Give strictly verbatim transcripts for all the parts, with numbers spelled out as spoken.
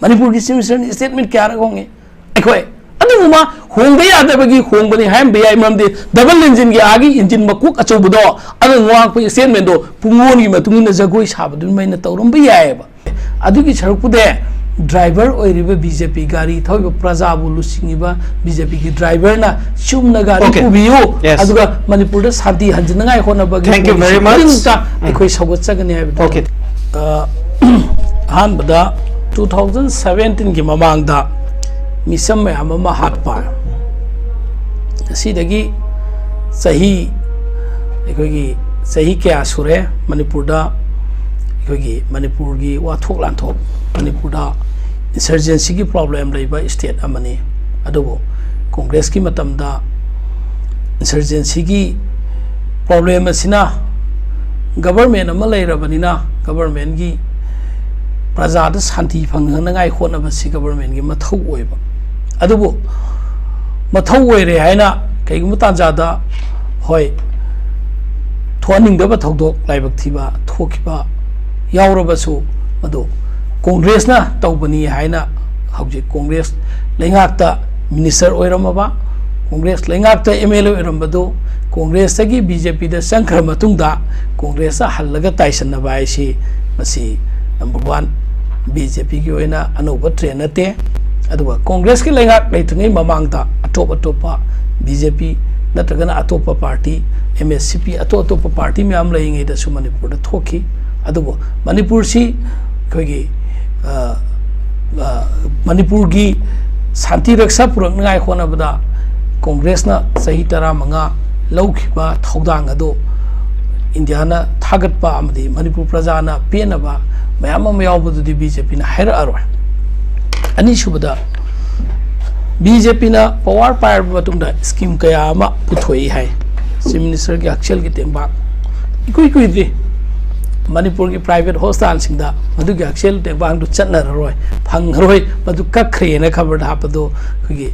ꯃꯅꯤꯄꯨꯔꯒꯤ chief ꯃꯤꯅꯤꯁꯇꯔꯅ statement ꯀꯌꯥꯔꯛ ꯍꯣꯡꯉꯤ꯫ ꯑꯩꯈꯣꯏ ꯑꯗꯨꯒꯨꯝꯕ ꯍꯣꯡꯕ ꯌꯥꯗꯕꯒꯤ ꯍꯣꯡꯕꯅꯤ ꯍꯥꯏꯔꯝꯕ ꯌꯥꯏ, ꯃꯔꯝꯗꯤ ꯗꯕꯜ ꯏꯟꯖꯤꯟꯒꯤ ꯑꯥꯒꯤ ꯏꯟꯖꯤꯟ ꯃꯀꯣꯛ ꯑꯆꯧꯕꯗꯣ ꯑꯗꯨ ꯉꯥꯡꯉꯛꯄꯒꯤ ꯁ꯭ꯇꯦꯠꯃꯦꯟꯗꯣ ꯄꯨꯡꯑꯣꯟꯒꯤ ꯃꯇꯨꯡ ꯏꯟꯅ ꯖꯒꯣꯏ ꯁꯥꯕ ꯑꯗꯨꯃꯥꯏꯅ ꯇꯧꯔꯝꯕ ꯌꯥꯏꯑꯕ꯫ ꯑꯗꯨꯒꯤ ꯁꯔꯨꯛꯄꯨꯗꯤ ꯗ꯭ꯔꯥꯏꯚꯔ ꯑꯣꯏꯔꯤꯕ ꯕꯤ ꯖꯦ ꯄꯤ ꯒꯥꯔꯤ ꯊꯧꯔꯤꯕ ꯄ꯭ꯔꯖꯥꯕꯨ ꯂꯨꯆꯤꯡꯉꯤꯕ ꯕꯤ ꯖꯦ ꯄꯤꯒꯤ ꯗ꯭ꯔꯥꯏꯚꯔꯅ ꯆꯨꯝꯅ ꯒꯥꯔꯤ Okay. ꯄꯨꯕꯤꯌꯨ, Yes. ꯑꯗꯨꯒ ꯃꯅꯤꯄꯨꯔꯗ ꯁꯥꯟꯇꯤ ꯍꯟꯖꯅꯉꯥꯏ ꯍꯣꯠꯅꯕꯒꯤ Thank you very ꯄꯨꯡꯁꯤ much. ꯈꯨꯗꯤꯡꯃꯛꯇ ꯎꯝ. ꯑꯩꯈꯣꯏ ꯁꯧꯒꯠꯆꯒꯅꯤ ꯍꯥꯏꯕꯗꯨ꯫ Okay. ꯑ, ꯑꯍꯥꯟꯕꯗ two thousand seventeen ꯒꯤ ꯃꯃꯥꯡꯗ ꯃꯤꯆꯝ ꯃꯌꯥꯝ ꯑꯃ ꯍꯥꯠꯄ, ꯑꯁꯤꯗꯒꯤ ꯆꯍꯤ, ꯑꯩꯈꯣꯏꯒꯤ ꯆꯍꯤ ꯀꯌꯥ ꯁꯨꯔꯦ ꯃꯅꯤꯄꯨꯔꯗ, ꯑꯩꯈꯣꯏꯒꯤ ꯃꯅꯤꯄꯨꯔꯒꯤ ꯋꯥꯊꯣꯛ ꯂꯥꯟꯊꯣꯛ, ꯃꯅꯤꯄꯨꯔꯗ ꯏꯟꯁꯔꯖꯦꯟꯁꯤꯒꯤ ꯄ꯭ꯔꯣꯕ꯭ꯂꯦꯝ ꯂꯩꯕ ꯁ꯭ꯇꯦꯠ ꯑꯃꯅꯤ꯫ ꯑꯗꯨꯕꯨ ꯀꯣꯡꯒ꯭ꯔꯦꯁꯀꯤ ꯃꯇꯝꯗ ꯏꯟꯁꯔꯖꯦꯟꯁꯤꯒꯤ ꯄ꯭ꯔꯣꯕ꯭ꯂꯦꯝ ꯑꯁꯤꯅ ꯒꯕꯔꯃꯦꯟ ꯑꯃ ꯂꯩꯔꯕꯅꯤꯅ ꯒꯕꯔꯃꯦꯟꯒꯤ ꯄ꯭ꯔꯖꯥꯗ ꯁꯥꯟꯇꯤ ꯐꯪꯅꯉꯥꯏ ꯍꯣꯠꯅꯕꯁꯤ ꯒꯕꯔꯃꯦꯟꯒꯤ ꯃꯊꯧ ꯑꯣꯏꯕ꯫ ꯑꯗꯨꯕꯨ ꯃꯊꯧ ꯑꯣꯏꯔꯦ ꯍꯥꯏꯅ ꯀꯩꯒꯨꯝꯕ ꯇꯥꯟꯖꯥꯗ, ꯍꯣꯏ, ꯊꯣꯛꯍꯟꯅꯤꯡꯗꯕ ꯊꯧꯗꯣꯛ, ꯂꯥꯏꯕꯛ ꯊꯤꯕ ꯊꯣꯛꯈꯤꯕ ꯌꯥꯎꯔꯕꯁꯨ, ꯃꯗꯨ ꯀꯣꯡꯒ꯭ꯔꯦꯁꯅ ꯇꯧꯕꯅꯤ ꯍꯥꯏꯅ ꯍꯧꯖꯤꯛ ꯀꯣꯡꯒ꯭ꯔꯦꯁ ꯂꯩꯉꯥꯛꯇ ꯃꯤꯅꯤꯁꯇꯔ ꯑꯣꯏꯔꯝꯃꯕ, ꯀꯣꯡꯒ꯭ꯔꯦꯁ ꯂꯩꯉꯥꯛꯇ ꯑꯦꯝ ꯑꯦꯜ ꯑꯦ ꯑꯣꯏꯔꯝꯕꯗꯨ ꯀꯣꯡꯒ꯭ꯔꯦꯁꯇꯒꯤ ꯕꯤ ꯖꯦ ꯄꯤꯗ ꯆꯪꯈ꯭ꯔ ꯃꯇꯨꯡꯗ ꯀꯣꯡꯒ꯭ꯔꯦꯁꯇ ꯍꯜꯂꯒ ꯇꯥꯏꯁꯟꯅꯕ ꯍꯥꯏꯁꯤ, ꯃꯁꯤ number one, ꯕꯤ ꯖꯦ ꯄꯤꯒꯤ ꯑꯣꯏꯅ ꯑꯅꯧꯕ ꯇ꯭ꯔꯦꯟ ꯅꯠꯇꯦ꯫ ꯑꯗꯨꯒ ꯀꯣꯡꯒ꯭ꯔꯦꯁꯀꯤ ꯂꯩꯉꯥꯛ ꯂꯩꯇ꯭ꯔꯤꯉꯩ ꯃꯃꯥꯡꯗ ꯑꯇꯣꯞ ꯑꯇꯣꯞꯄ ꯕꯤ ꯖꯦ ꯄꯤ ꯅꯠꯇ꯭ꯔꯒꯅ ꯑꯇꯣꯞꯄ ꯄꯥꯔꯇꯤ, ꯑꯦꯝ ꯑꯦꯁ ꯁꯤ ꯄꯤ, ꯑꯇꯣꯞ ꯑꯇꯣꯞꯄ ꯄꯥꯔꯇꯤ ꯃꯌꯥꯝ ꯂꯩꯔꯤꯉꯩꯗꯁꯨ ꯃꯅꯤꯄꯨꯔꯗ ꯊꯣꯛꯈꯤ꯫ ꯑꯗꯨꯕꯨ ꯃꯅꯤꯄꯨꯔꯁꯤ ꯑꯩꯈꯣꯏꯒꯤ, ꯑ, ꯑ, ꯃꯅꯤꯄꯨꯔꯒꯤ ꯁꯥꯟꯇꯤ ꯔꯛꯁꯥ ꯄꯨꯔꯛꯅꯉꯥꯏ ꯍꯣꯠꯅꯕꯗ ꯀꯣꯡꯒ꯭ꯔꯦꯁꯅ ꯆꯍꯤ ꯇꯔꯥꯃꯉꯥ ꯂꯧꯈꯤꯕ ꯊꯧꯗꯥꯡ ꯑꯗꯨ ꯏꯟꯗꯤꯌꯥꯅ ꯊꯥꯒꯠꯄ ꯑꯃꯗꯤ ꯃꯅꯤꯄꯨꯔ ꯄ꯭ꯔꯖꯥꯅ ꯄꯦꯟꯅꯕ ꯃꯌꯥꯝ ꯑꯃ ꯌꯥꯎꯕꯗꯨꯗꯤ ꯕꯤ ꯖꯦ ꯄꯤꯅ ꯍꯥꯏꯔꯛꯑꯔꯣꯏ꯫ ꯑꯅꯤꯁꯨꯕꯗ, ꯕꯤ ꯖꯦ ꯄꯤꯅ ꯄꯋꯥꯔ ꯄꯥꯏꯔꯕ ꯃꯇꯨꯡꯗ ꯁ꯭ꯀꯤꯝ ꯀꯌꯥ ꯑꯃ ꯄꯨꯊꯣꯛꯏ ꯍꯥꯏ꯫ ꯆꯤꯐ ꯃꯤꯅꯤꯁꯇꯔꯒꯤ ꯍꯛꯁꯦꯜꯒꯤ ꯇꯦꯡꯕꯥꯡ ꯏꯀꯨꯏ ꯀꯨꯏꯗ꯭ꯔꯤ, ꯃꯅꯤꯄꯨꯔꯒꯤ private hospitalꯁꯤꯡꯗ ꯃꯗꯨꯒꯤ ꯍꯛꯁꯦꯜ ꯇꯦꯡꯕꯥꯡꯗꯨ ꯆꯠꯅꯔꯔꯣꯏ, ꯐꯪꯉꯔꯣꯏ, ꯃꯗꯨ ꯀꯛꯈ꯭ꯔꯦꯅ ꯈꯕꯔꯗ ꯍꯥꯞꯄꯗꯨ ꯑꯩꯈꯣꯏꯒꯤ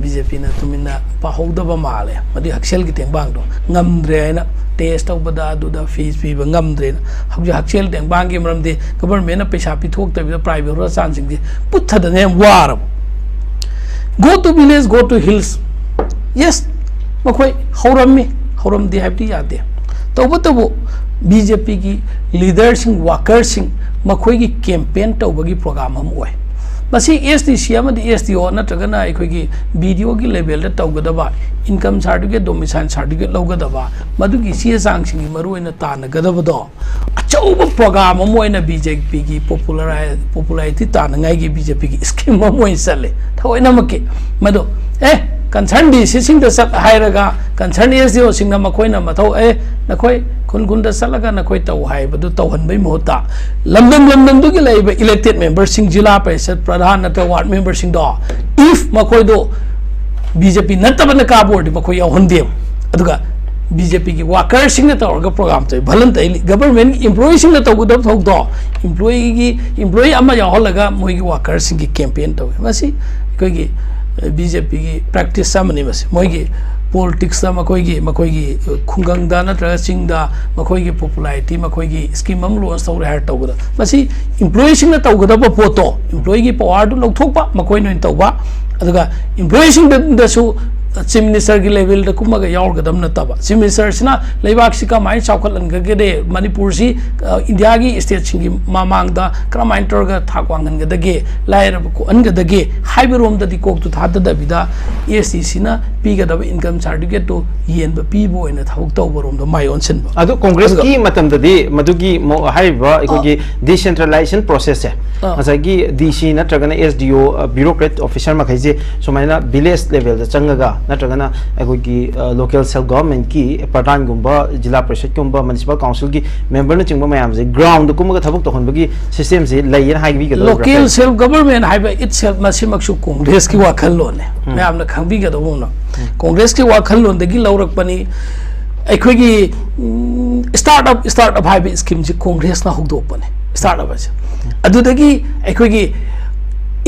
BJPꯅ ꯇꯨꯃꯤꯟꯅ ꯄꯥꯍꯧꯗꯕ ꯃꯥꯜꯂꯦ꯫ ꯃꯗꯨꯒꯤ ꯍꯛꯁꯦꯜꯒꯤ ꯇꯦꯡꯕꯥꯡꯗꯣ ꯉꯝꯗ꯭ꯔꯦ ꯍꯥꯏꯅ test ꯇꯧꯕꯗ ꯑꯗꯨꯗ fees ꯄꯤꯕ ꯉꯝꯗ꯭ꯔꯦꯅ꯫ ꯍꯧꯖꯤꯛ ꯍꯛꯁꯦꯜ ꯇꯦꯡꯕꯥꯡꯒꯤ ꯃꯔꯝꯗꯤ governmentꯅ ꯄꯩꯁꯥ ꯄꯤꯊꯣꯛꯇꯕꯤꯗ private hospitalꯁꯤꯡꯁꯦ ꯄꯨꯠꯊꯗꯅ ꯌꯥꯝ ꯋꯥꯔꯕ꯫ Go to village, go to hills. Yes, ꯃꯈꯣꯏ ꯍꯧꯔꯝꯃꯤ, ꯍꯧꯔꯝꯗꯦ ꯍꯥꯏꯕꯗꯤ ꯌꯥꯗꯦ꯫ ꯇꯧꯕꯇꯕꯨ BJPꯒꯤ leaderꯁꯤꯡ, workerꯁꯤꯡ ꯃꯈꯣꯏꯒꯤ campaign ꯇꯧꯕꯒꯤ program ꯑꯃ ꯑꯣꯏ꯫ ꯃꯁꯤ SDC ꯑꯃꯗꯤ SDO ꯅꯠꯇ꯭ꯔꯒꯅ ꯑꯩꯈꯣꯏꯒꯤ BDOꯒꯤ levelꯗ ꯇꯧꯒꯗꯕ, income certificate, domicile certificate ꯂꯧꯒꯗꯕ, ꯃꯗꯨꯒꯤ ꯆꯦ ꯆꯥꯡꯁꯤꯡꯒꯤ ꯃꯔꯨꯑꯣꯏꯅ ꯇꯥꯟꯅꯒꯗꯕꯗꯣ, ꯑꯆꯧꯕ program ꯑꯃ ꯑꯣꯏꯅ BJPꯒꯤ populari-, popularity ꯇꯥꯟꯅꯉꯥꯏꯒꯤ BJPꯒꯤ scheme ꯑꯃ ꯑꯣꯏꯅ ꯆꯠꯂꯦ꯫ ꯊꯑꯣꯏꯅꯃꯛꯀꯤ ꯃꯗꯨ, ꯑꯦ, concern DCꯁꯤꯡꯗ ꯆꯠ ꯍꯥꯏꯔꯒ, concern SDOꯁꯤꯡꯅ ꯃꯈꯣꯏꯅ ꯃꯊꯧ, ꯑꯦ, ꯅꯈꯣꯏ ꯈꯨꯟ ꯈꯨꯟꯗ ꯆꯠꯂꯒ ꯅꯈꯣꯏ ꯇꯧ ꯍꯥꯏꯕꯗꯨ ꯇꯧꯍꯟꯕꯩ ꯃꯍꯨꯠꯇ, ꯂꯝꯗꯝ ꯂꯝꯗꯝꯗꯨꯒꯤ ꯂꯩꯔꯤꯕ elected memberꯁꯤꯡ, ꯖꯤꯂꯥ ꯄꯔꯤꯁꯠ ꯄ꯭ꯔꯙꯥꯟ ꯅꯠꯇ꯭ꯔꯒ ward memberꯁꯤꯡꯗꯣ, if ꯃꯈꯣꯏꯗꯣ BJP ꯅꯠꯇꯕꯅ ꯀꯥꯕ ꯑꯣꯏꯔꯗꯤ ꯃꯈꯣꯏ ꯌꯥꯎꯍꯟꯗꯦꯕ꯫ ꯑꯗꯨꯒ BJPꯒꯤ workerꯁꯤꯡꯅ ꯇꯧꯔꯒ program ꯇꯧꯏ, voluntarily꯫ Government employeeꯁꯤꯡꯅ ꯇꯧꯒꯗꯕ ꯊꯕꯛꯇꯣ employeeꯒꯤ, employee ꯑꯃ ꯌꯥꯎꯍꯜꯂꯒ ꯃꯣꯏꯒꯤ workerꯁꯤꯡꯒꯤ campaign ꯇꯧꯏ꯫ ꯃꯁꯤ ꯑꯩꯈꯣꯏꯒꯤ, ꯑ, BJPꯒꯤ practice ꯑꯃꯅꯤ꯫ ꯃꯁꯤ ꯃꯣꯏꯒꯤ politicsꯇ ꯃꯈꯣꯏꯒꯤ, ꯃꯈꯣꯏꯒꯤ, ꯑ, ꯈꯨꯡꯒꯪꯗ ꯅꯠꯇ꯭ꯔꯒ ꯆꯤꯡꯗ ꯃꯈꯣꯏꯒꯤ popularity, ꯃꯈꯣꯏꯒꯤ scheme ꯑꯃ launch ꯇꯧꯔꯦ ꯍꯥꯏꯔ ꯇꯧꯒꯗꯕ꯫ ꯃꯁꯤ employeeꯁꯤꯡꯅ ꯇꯧꯒꯗꯕ ꯄꯣꯠꯇꯣ, employeeꯒꯤ powerꯗꯨ ꯂꯧꯊꯣꯛꯄ, ꯃꯈꯣꯏꯅ ꯑꯣꯏꯅ ꯇꯧꯕ꯫ ꯑꯗꯨꯒ employeeꯁꯤꯡꯗꯁꯨ Chief Ministerꯒꯤ levelꯗ ꯀꯨꯝꯃꯒ ꯌꯥꯎꯔꯒꯗꯕ ꯅꯠꯇꯕ, Chief Ministerꯁꯤꯅ ꯂꯩꯕꯥꯛꯁꯤ ꯀꯃꯥꯏꯅ ꯆꯥꯎꯈꯠꯍꯟꯒꯗꯒꯦ, ꯃꯅꯤꯄꯨꯔꯁꯤ, ꯑ, ꯏꯟꯗꯤꯌꯥꯒꯤ stateꯁꯤꯡꯒꯤ ꯃꯃꯥꯡꯗ ꯀꯔꯝꯍꯥꯏꯅ ꯇꯧꯔꯒ ꯊꯥꯛ ꯋꯥꯡꯍꯟꯒꯗꯒꯦ, ꯂꯥꯏꯔꯕ ꯀꯣꯛꯍꯟꯒꯗꯒꯦ ꯍꯥꯏꯕꯔꯣꯝꯗꯗꯤ ꯀꯣꯛꯇꯨ ꯊꯥꯗꯗꯕꯤꯗ, SDCꯅ ꯄꯤꯒꯗꯕ income certificateꯇꯨ ꯌꯦꯟꯕ ꯄꯤꯕ ꯑꯣꯏꯅ ꯊꯕꯛ ꯇꯧꯕꯔꯣꯝꯗ ꯃꯥꯏ ꯑꯣꯟꯁꯤꯟꯕ꯫ ꯑꯗꯨ ꯀꯣꯡꯒ꯭ꯔꯦꯁꯀꯤ ꯑꯗꯨꯒ ꯃꯇꯝꯗꯗꯤ ꯃꯗꯨꯒꯤ ꯃꯣ-, ꯍꯥꯏꯔꯤꯕ ꯑꯩꯈꯣꯏꯒꯤ decentralization processꯁꯦ, ꯑꯥ꯫ ꯉꯁꯥꯏꯒꯤ DC ꯅꯠꯇ꯭ꯔꯒꯅ SDO, ꯑ, bureaucrat officer ꯃꯈꯩꯁꯦ ꯁꯨꯃꯥꯏꯅ village levelꯗ ꯆꯪꯉꯒ, ꯅꯠꯇ꯭ꯔꯒꯅ ꯑꯩꯈꯣꯏꯒꯤ, ꯑ, local self governmentꯀꯤ ꯄ꯭ꯔꯙꯥꯟꯒꯨꯝꯕ, ꯖꯤꯂꯥ ꯄꯔꯤꯁꯠꯀꯨꯝꯕ, municipal councilꯒꯤ memberꯅꯆꯤꯡꯕ ꯃꯌꯥꯝꯁꯦ groundꯗ ꯀꯨꯝꯃꯒ ꯊꯕꯛ ꯇꯧꯍꯟꯕꯒꯤ systemꯁꯦ ꯂꯩꯌꯦꯅ ꯍꯥꯏꯕꯤꯒꯗꯧꯔꯤꯕ꯭ꯔꯥ? Local self government ꯍꯥꯏꯕ itself ꯃꯁꯤꯃꯛꯁꯨ ꯀꯣꯡꯒ꯭ꯔꯦꯁꯀꯤ ꯋꯥꯈꯜꯂꯣꯟꯅꯦ꯫ ꯎꯝ꯫ ꯃꯌꯥꯝꯅ ꯈꯪꯕꯤꯒꯗꯧꯕ ꯑꯃꯅ꯫ ꯎꯝ꯫ ꯀꯣꯡꯒ꯭ꯔꯦꯁꯀꯤ ꯋꯥꯈꯜꯂꯣꯟꯗꯒꯤ ꯂꯧꯔꯛꯄꯅꯤ꯫ ꯑꯩꯈꯣꯏꯒꯤ startup startup ꯍꯥꯏꯕ ꯁ꯭ꯀꯤꯝꯁꯤ ꯀꯣꯡꯒ꯭ꯔꯦꯁꯅ ꯍꯧꯗꯣꯛꯄꯅꯦ꯫ Startup ꯍꯥꯏꯁꯦ ꯑꯗꯨꯗꯒꯤ ꯑꯩꯈꯣꯏꯒꯤ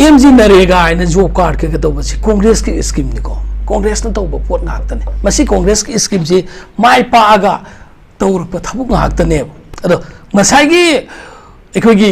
ꯑꯦꯝ ꯖꯤ ꯅꯔꯦꯒꯥ ꯍꯥꯏꯅ ꯖꯣꯕ ꯀꯥꯔꯗꯀ ꯇꯧꯕꯁꯤ ꯀꯣꯡꯒ꯭ꯔꯦꯁꯀꯤ ꯁ꯭ꯀꯤꯝꯅꯤꯀꯣ꯫ ꯀꯣꯡꯒ꯭ꯔꯦꯁꯅ ꯇꯧꯕ ꯄꯣꯠ ꯉꯥꯛꯇꯅꯦ꯫ ꯃꯁꯤ ꯀꯣꯡꯒ꯭ꯔꯦꯁꯀꯤ ꯁ꯭ꯀꯤꯝꯁꯤ ꯃꯥꯏ ꯄꯥꯛꯑꯒ ꯇꯧꯔꯛꯄ ꯊꯕꯛ ꯉꯥꯛꯇꯅꯦꯕ꯫ ꯑꯗꯣ ꯉꯁꯥꯏꯒꯤ ꯑꯩꯈꯣꯏꯒꯤ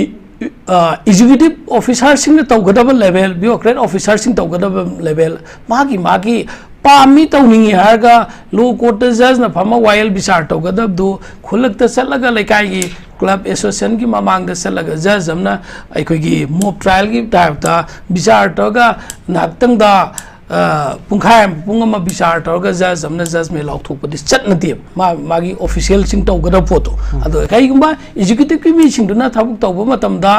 ꯑꯦꯛꯖꯤꯀ꯭ꯌꯨꯇꯤꯚ ꯑꯣꯐꯤꯁꯥꯔꯁꯤꯡꯅ ꯇꯧꯒꯗꯕ ꯂꯦꯚꯦꯜ, ꯕ꯭ꯌꯨꯔꯣꯀ꯭ꯔꯦꯠ ꯑꯣꯐꯤꯁꯥꯔꯁꯤꯡ ꯇꯧꯒꯗꯕ ꯂꯦꯚꯦꯜ, ꯃꯥꯒꯤ ꯃꯥꯒꯤ ꯄꯥꯝꯃꯤ ꯇꯧꯅꯤꯡꯉꯤ ꯍꯥꯏꯔꯒ ꯂꯣ ꯀꯣꯔꯠꯇ ꯖꯖꯅ ꯐꯝꯃ ꯋꯥꯌꯦꯜ ꯕꯤꯆꯥꯔ ꯇꯧꯒꯗꯕꯗꯨ ꯈꯨꯜꯂꯛꯇ ꯆꯠꯂꯒ ꯂꯩꯀꯥꯏꯒꯤ ꯀ꯭ꯂꯕ ꯑꯦꯁꯣꯁꯤꯌꯦꯁꯟꯒꯤ ꯃꯃꯥꯡꯗ ꯆꯠꯂꯒ ꯖꯖ ꯑꯃꯅ ꯑꯩꯈꯣꯏꯒꯤ ꯃꯣꯕ ꯇ꯭ꯔꯥꯏꯌꯦꯜꯒꯤ ꯇꯥꯏꯞꯇ ꯕꯤꯆꯥꯔ ꯇꯧꯔꯒ ꯉꯥꯏꯍꯥꯛꯇꯪꯗ ꯄꯨꯡꯈꯥꯏ ꯑꯃ ꯄꯨꯡ ꯑꯃ ꯕꯤꯆꯥꯔ ꯇꯧꯔꯒ ꯖꯖ ꯑꯃꯅ ꯖꯖꯃꯦꯟ ꯂꯥꯎꯊꯣꯛꯄꯗꯤ ꯆꯠꯅꯗꯦꯕ꯫ ꯃꯥ ꯃꯥꯒꯤ ꯑꯣꯐꯤꯁꯤꯌꯦꯜꯁꯤꯡ ꯇꯧꯒꯗꯕ ꯄꯣꯠꯇꯣ꯫ ꯑꯗꯣ ꯀꯩꯒꯨꯝꯕ ꯑꯦꯛꯖꯤꯀ꯭ꯌꯨꯇꯤꯚꯀꯤ ꯃꯤꯁꯤꯡꯗꯨꯅ ꯊꯕꯛ ꯇꯧꯕ ꯃꯇꯝꯗ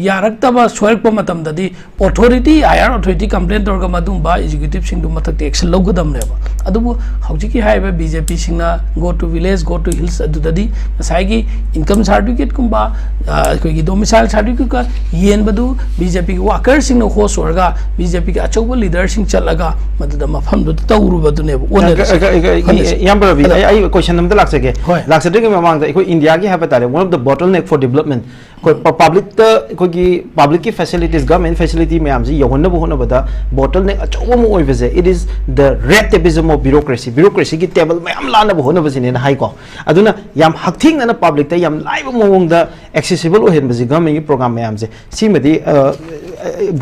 ꯌꯥꯔꯛꯇꯕ ꯁꯣꯏꯔꯛꯄ ꯃꯇꯝꯗꯗꯤ ꯑꯣꯊꯣꯔꯤꯇꯤ, ꯍꯥꯌꯔ ꯑꯣꯊꯣꯔꯤꯇꯤ ꯀꯝꯄ꯭ꯂꯦꯟ ꯇꯧꯔꯒ ꯃꯗꯨꯒꯨꯝꯕ ꯑꯦꯛꯖꯤꯀ꯭ꯌꯨꯇꯤꯚꯁꯤꯡꯗꯨ ꯃꯊꯛꯇ ꯑꯦꯛꯁꯟ ꯂꯧꯒꯗꯕꯅꯦꯕ꯫ ꯑꯗꯨꯕꯨ ꯍꯧꯖꯤꯛꯀꯤ ꯍꯥꯏꯔꯤꯕ ꯕꯤ ꯖꯦ ꯄꯤꯁꯤꯡꯅ go to village, go to hills ꯑꯗꯨꯗꯗꯤ ꯉꯁꯥꯏꯒꯤ ꯏꯟꯀꯝ ꯁꯥꯔꯇꯤꯐꯤꯀꯦꯠꯀꯨꯝꯕ, ꯑꯩꯈꯣꯏꯒꯤ ꯗꯣꯃꯤꯁꯥꯏꯜ ꯁꯥꯔꯇꯤꯐꯤꯀꯦꯠꯀ ꯌꯦꯟꯕꯗꯨ ꯕꯤ ꯖꯦ ꯄꯤꯒꯤ ꯋꯥꯀꯔꯁꯤꯡꯅ ꯍꯣꯁ ꯑꯣꯏꯔꯒ ꯕꯤ ꯖꯦ ꯄꯤꯒꯤ ꯑꯆꯧꯕ ꯂꯤꯗꯔꯁꯤꯡ ꯆꯠꯂꯒ ꯃꯗꯨꯗ ꯃꯐꯝꯗꯨꯗ ꯇꯧꯔꯨꯕꯗꯨꯅꯦꯕ ꯑꯣꯟꯅꯔꯤꯁꯦ꯫ ꯈꯟꯅꯁꯦ꯫ ꯏꯌꯥꯝꯕ ꯔꯕꯤ, ꯑꯗꯣ ꯑꯩ, ꯑꯩ ꯀꯣꯏꯁꯟ ꯑꯃꯗ ꯂꯥꯛꯆꯒꯦ꯫ ꯍꯣꯏ꯫ ꯂꯥꯛꯆꯗ꯭ꯔꯤꯉꯩ ꯃꯃꯥꯡꯗ ꯑꯩꯈꯣꯏ ꯏꯟꯗꯤꯌꯥꯒꯤ ꯍꯥꯏꯕ ꯇꯥꯔꯦ, one of the bottleneck for development, ꯑꯩꯈꯣꯏ ꯄ-, ꯄꯕ꯭ꯂꯤꯛꯇ ꯑꯩꯈꯣꯏꯒꯤ ꯄꯕ꯭ꯂꯤꯛꯀꯤ ꯐꯦꯁꯤꯂꯤꯇꯤꯁ, ꯒꯚꯔꯟꯃꯦꯟ ꯐꯦꯁꯤꯂꯤꯇꯤ ꯃꯌꯥꯝꯁꯤ ꯌꯧꯍꯟꯅꯕ ꯍꯣꯠꯅꯕꯗ ꯕꯣꯇꯜꯅꯦꯛ ꯑꯆꯧꯕ ꯑꯃ ꯑꯣꯏꯕꯁꯦ, it is the red tapism of bureaucracy, ꯕ꯭ꯌꯨꯔꯣꯀ꯭ꯔꯦꯁꯤꯒꯤ ꯇꯦꯕꯜ ꯃꯌꯥꯝ ꯂꯥꯟꯅꯕ ꯍꯣꯠꯅꯕꯁꯤꯅꯦꯅ ꯍꯥꯏꯀꯣ꯫ ꯑꯗꯨꯅ ꯌꯥꯝ ꯍꯛꯊꯦꯡꯅꯅ ꯄꯕ꯭ꯂꯤꯛꯇ ꯌꯥꯝ ꯂꯥꯏꯕ ꯃꯑꯣꯡꯗ ꯑꯦꯛꯁꯦꯁꯤꯕꯜ ꯑꯣꯏꯍꯟꯕꯁꯤ ꯒꯚꯔꯟꯃꯦꯟꯒꯤ ꯄ꯭ꯔꯣꯒ꯭ꯔꯥꯝ ꯃꯌꯥꯝꯁꯦ, ꯁꯤꯃꯗꯤ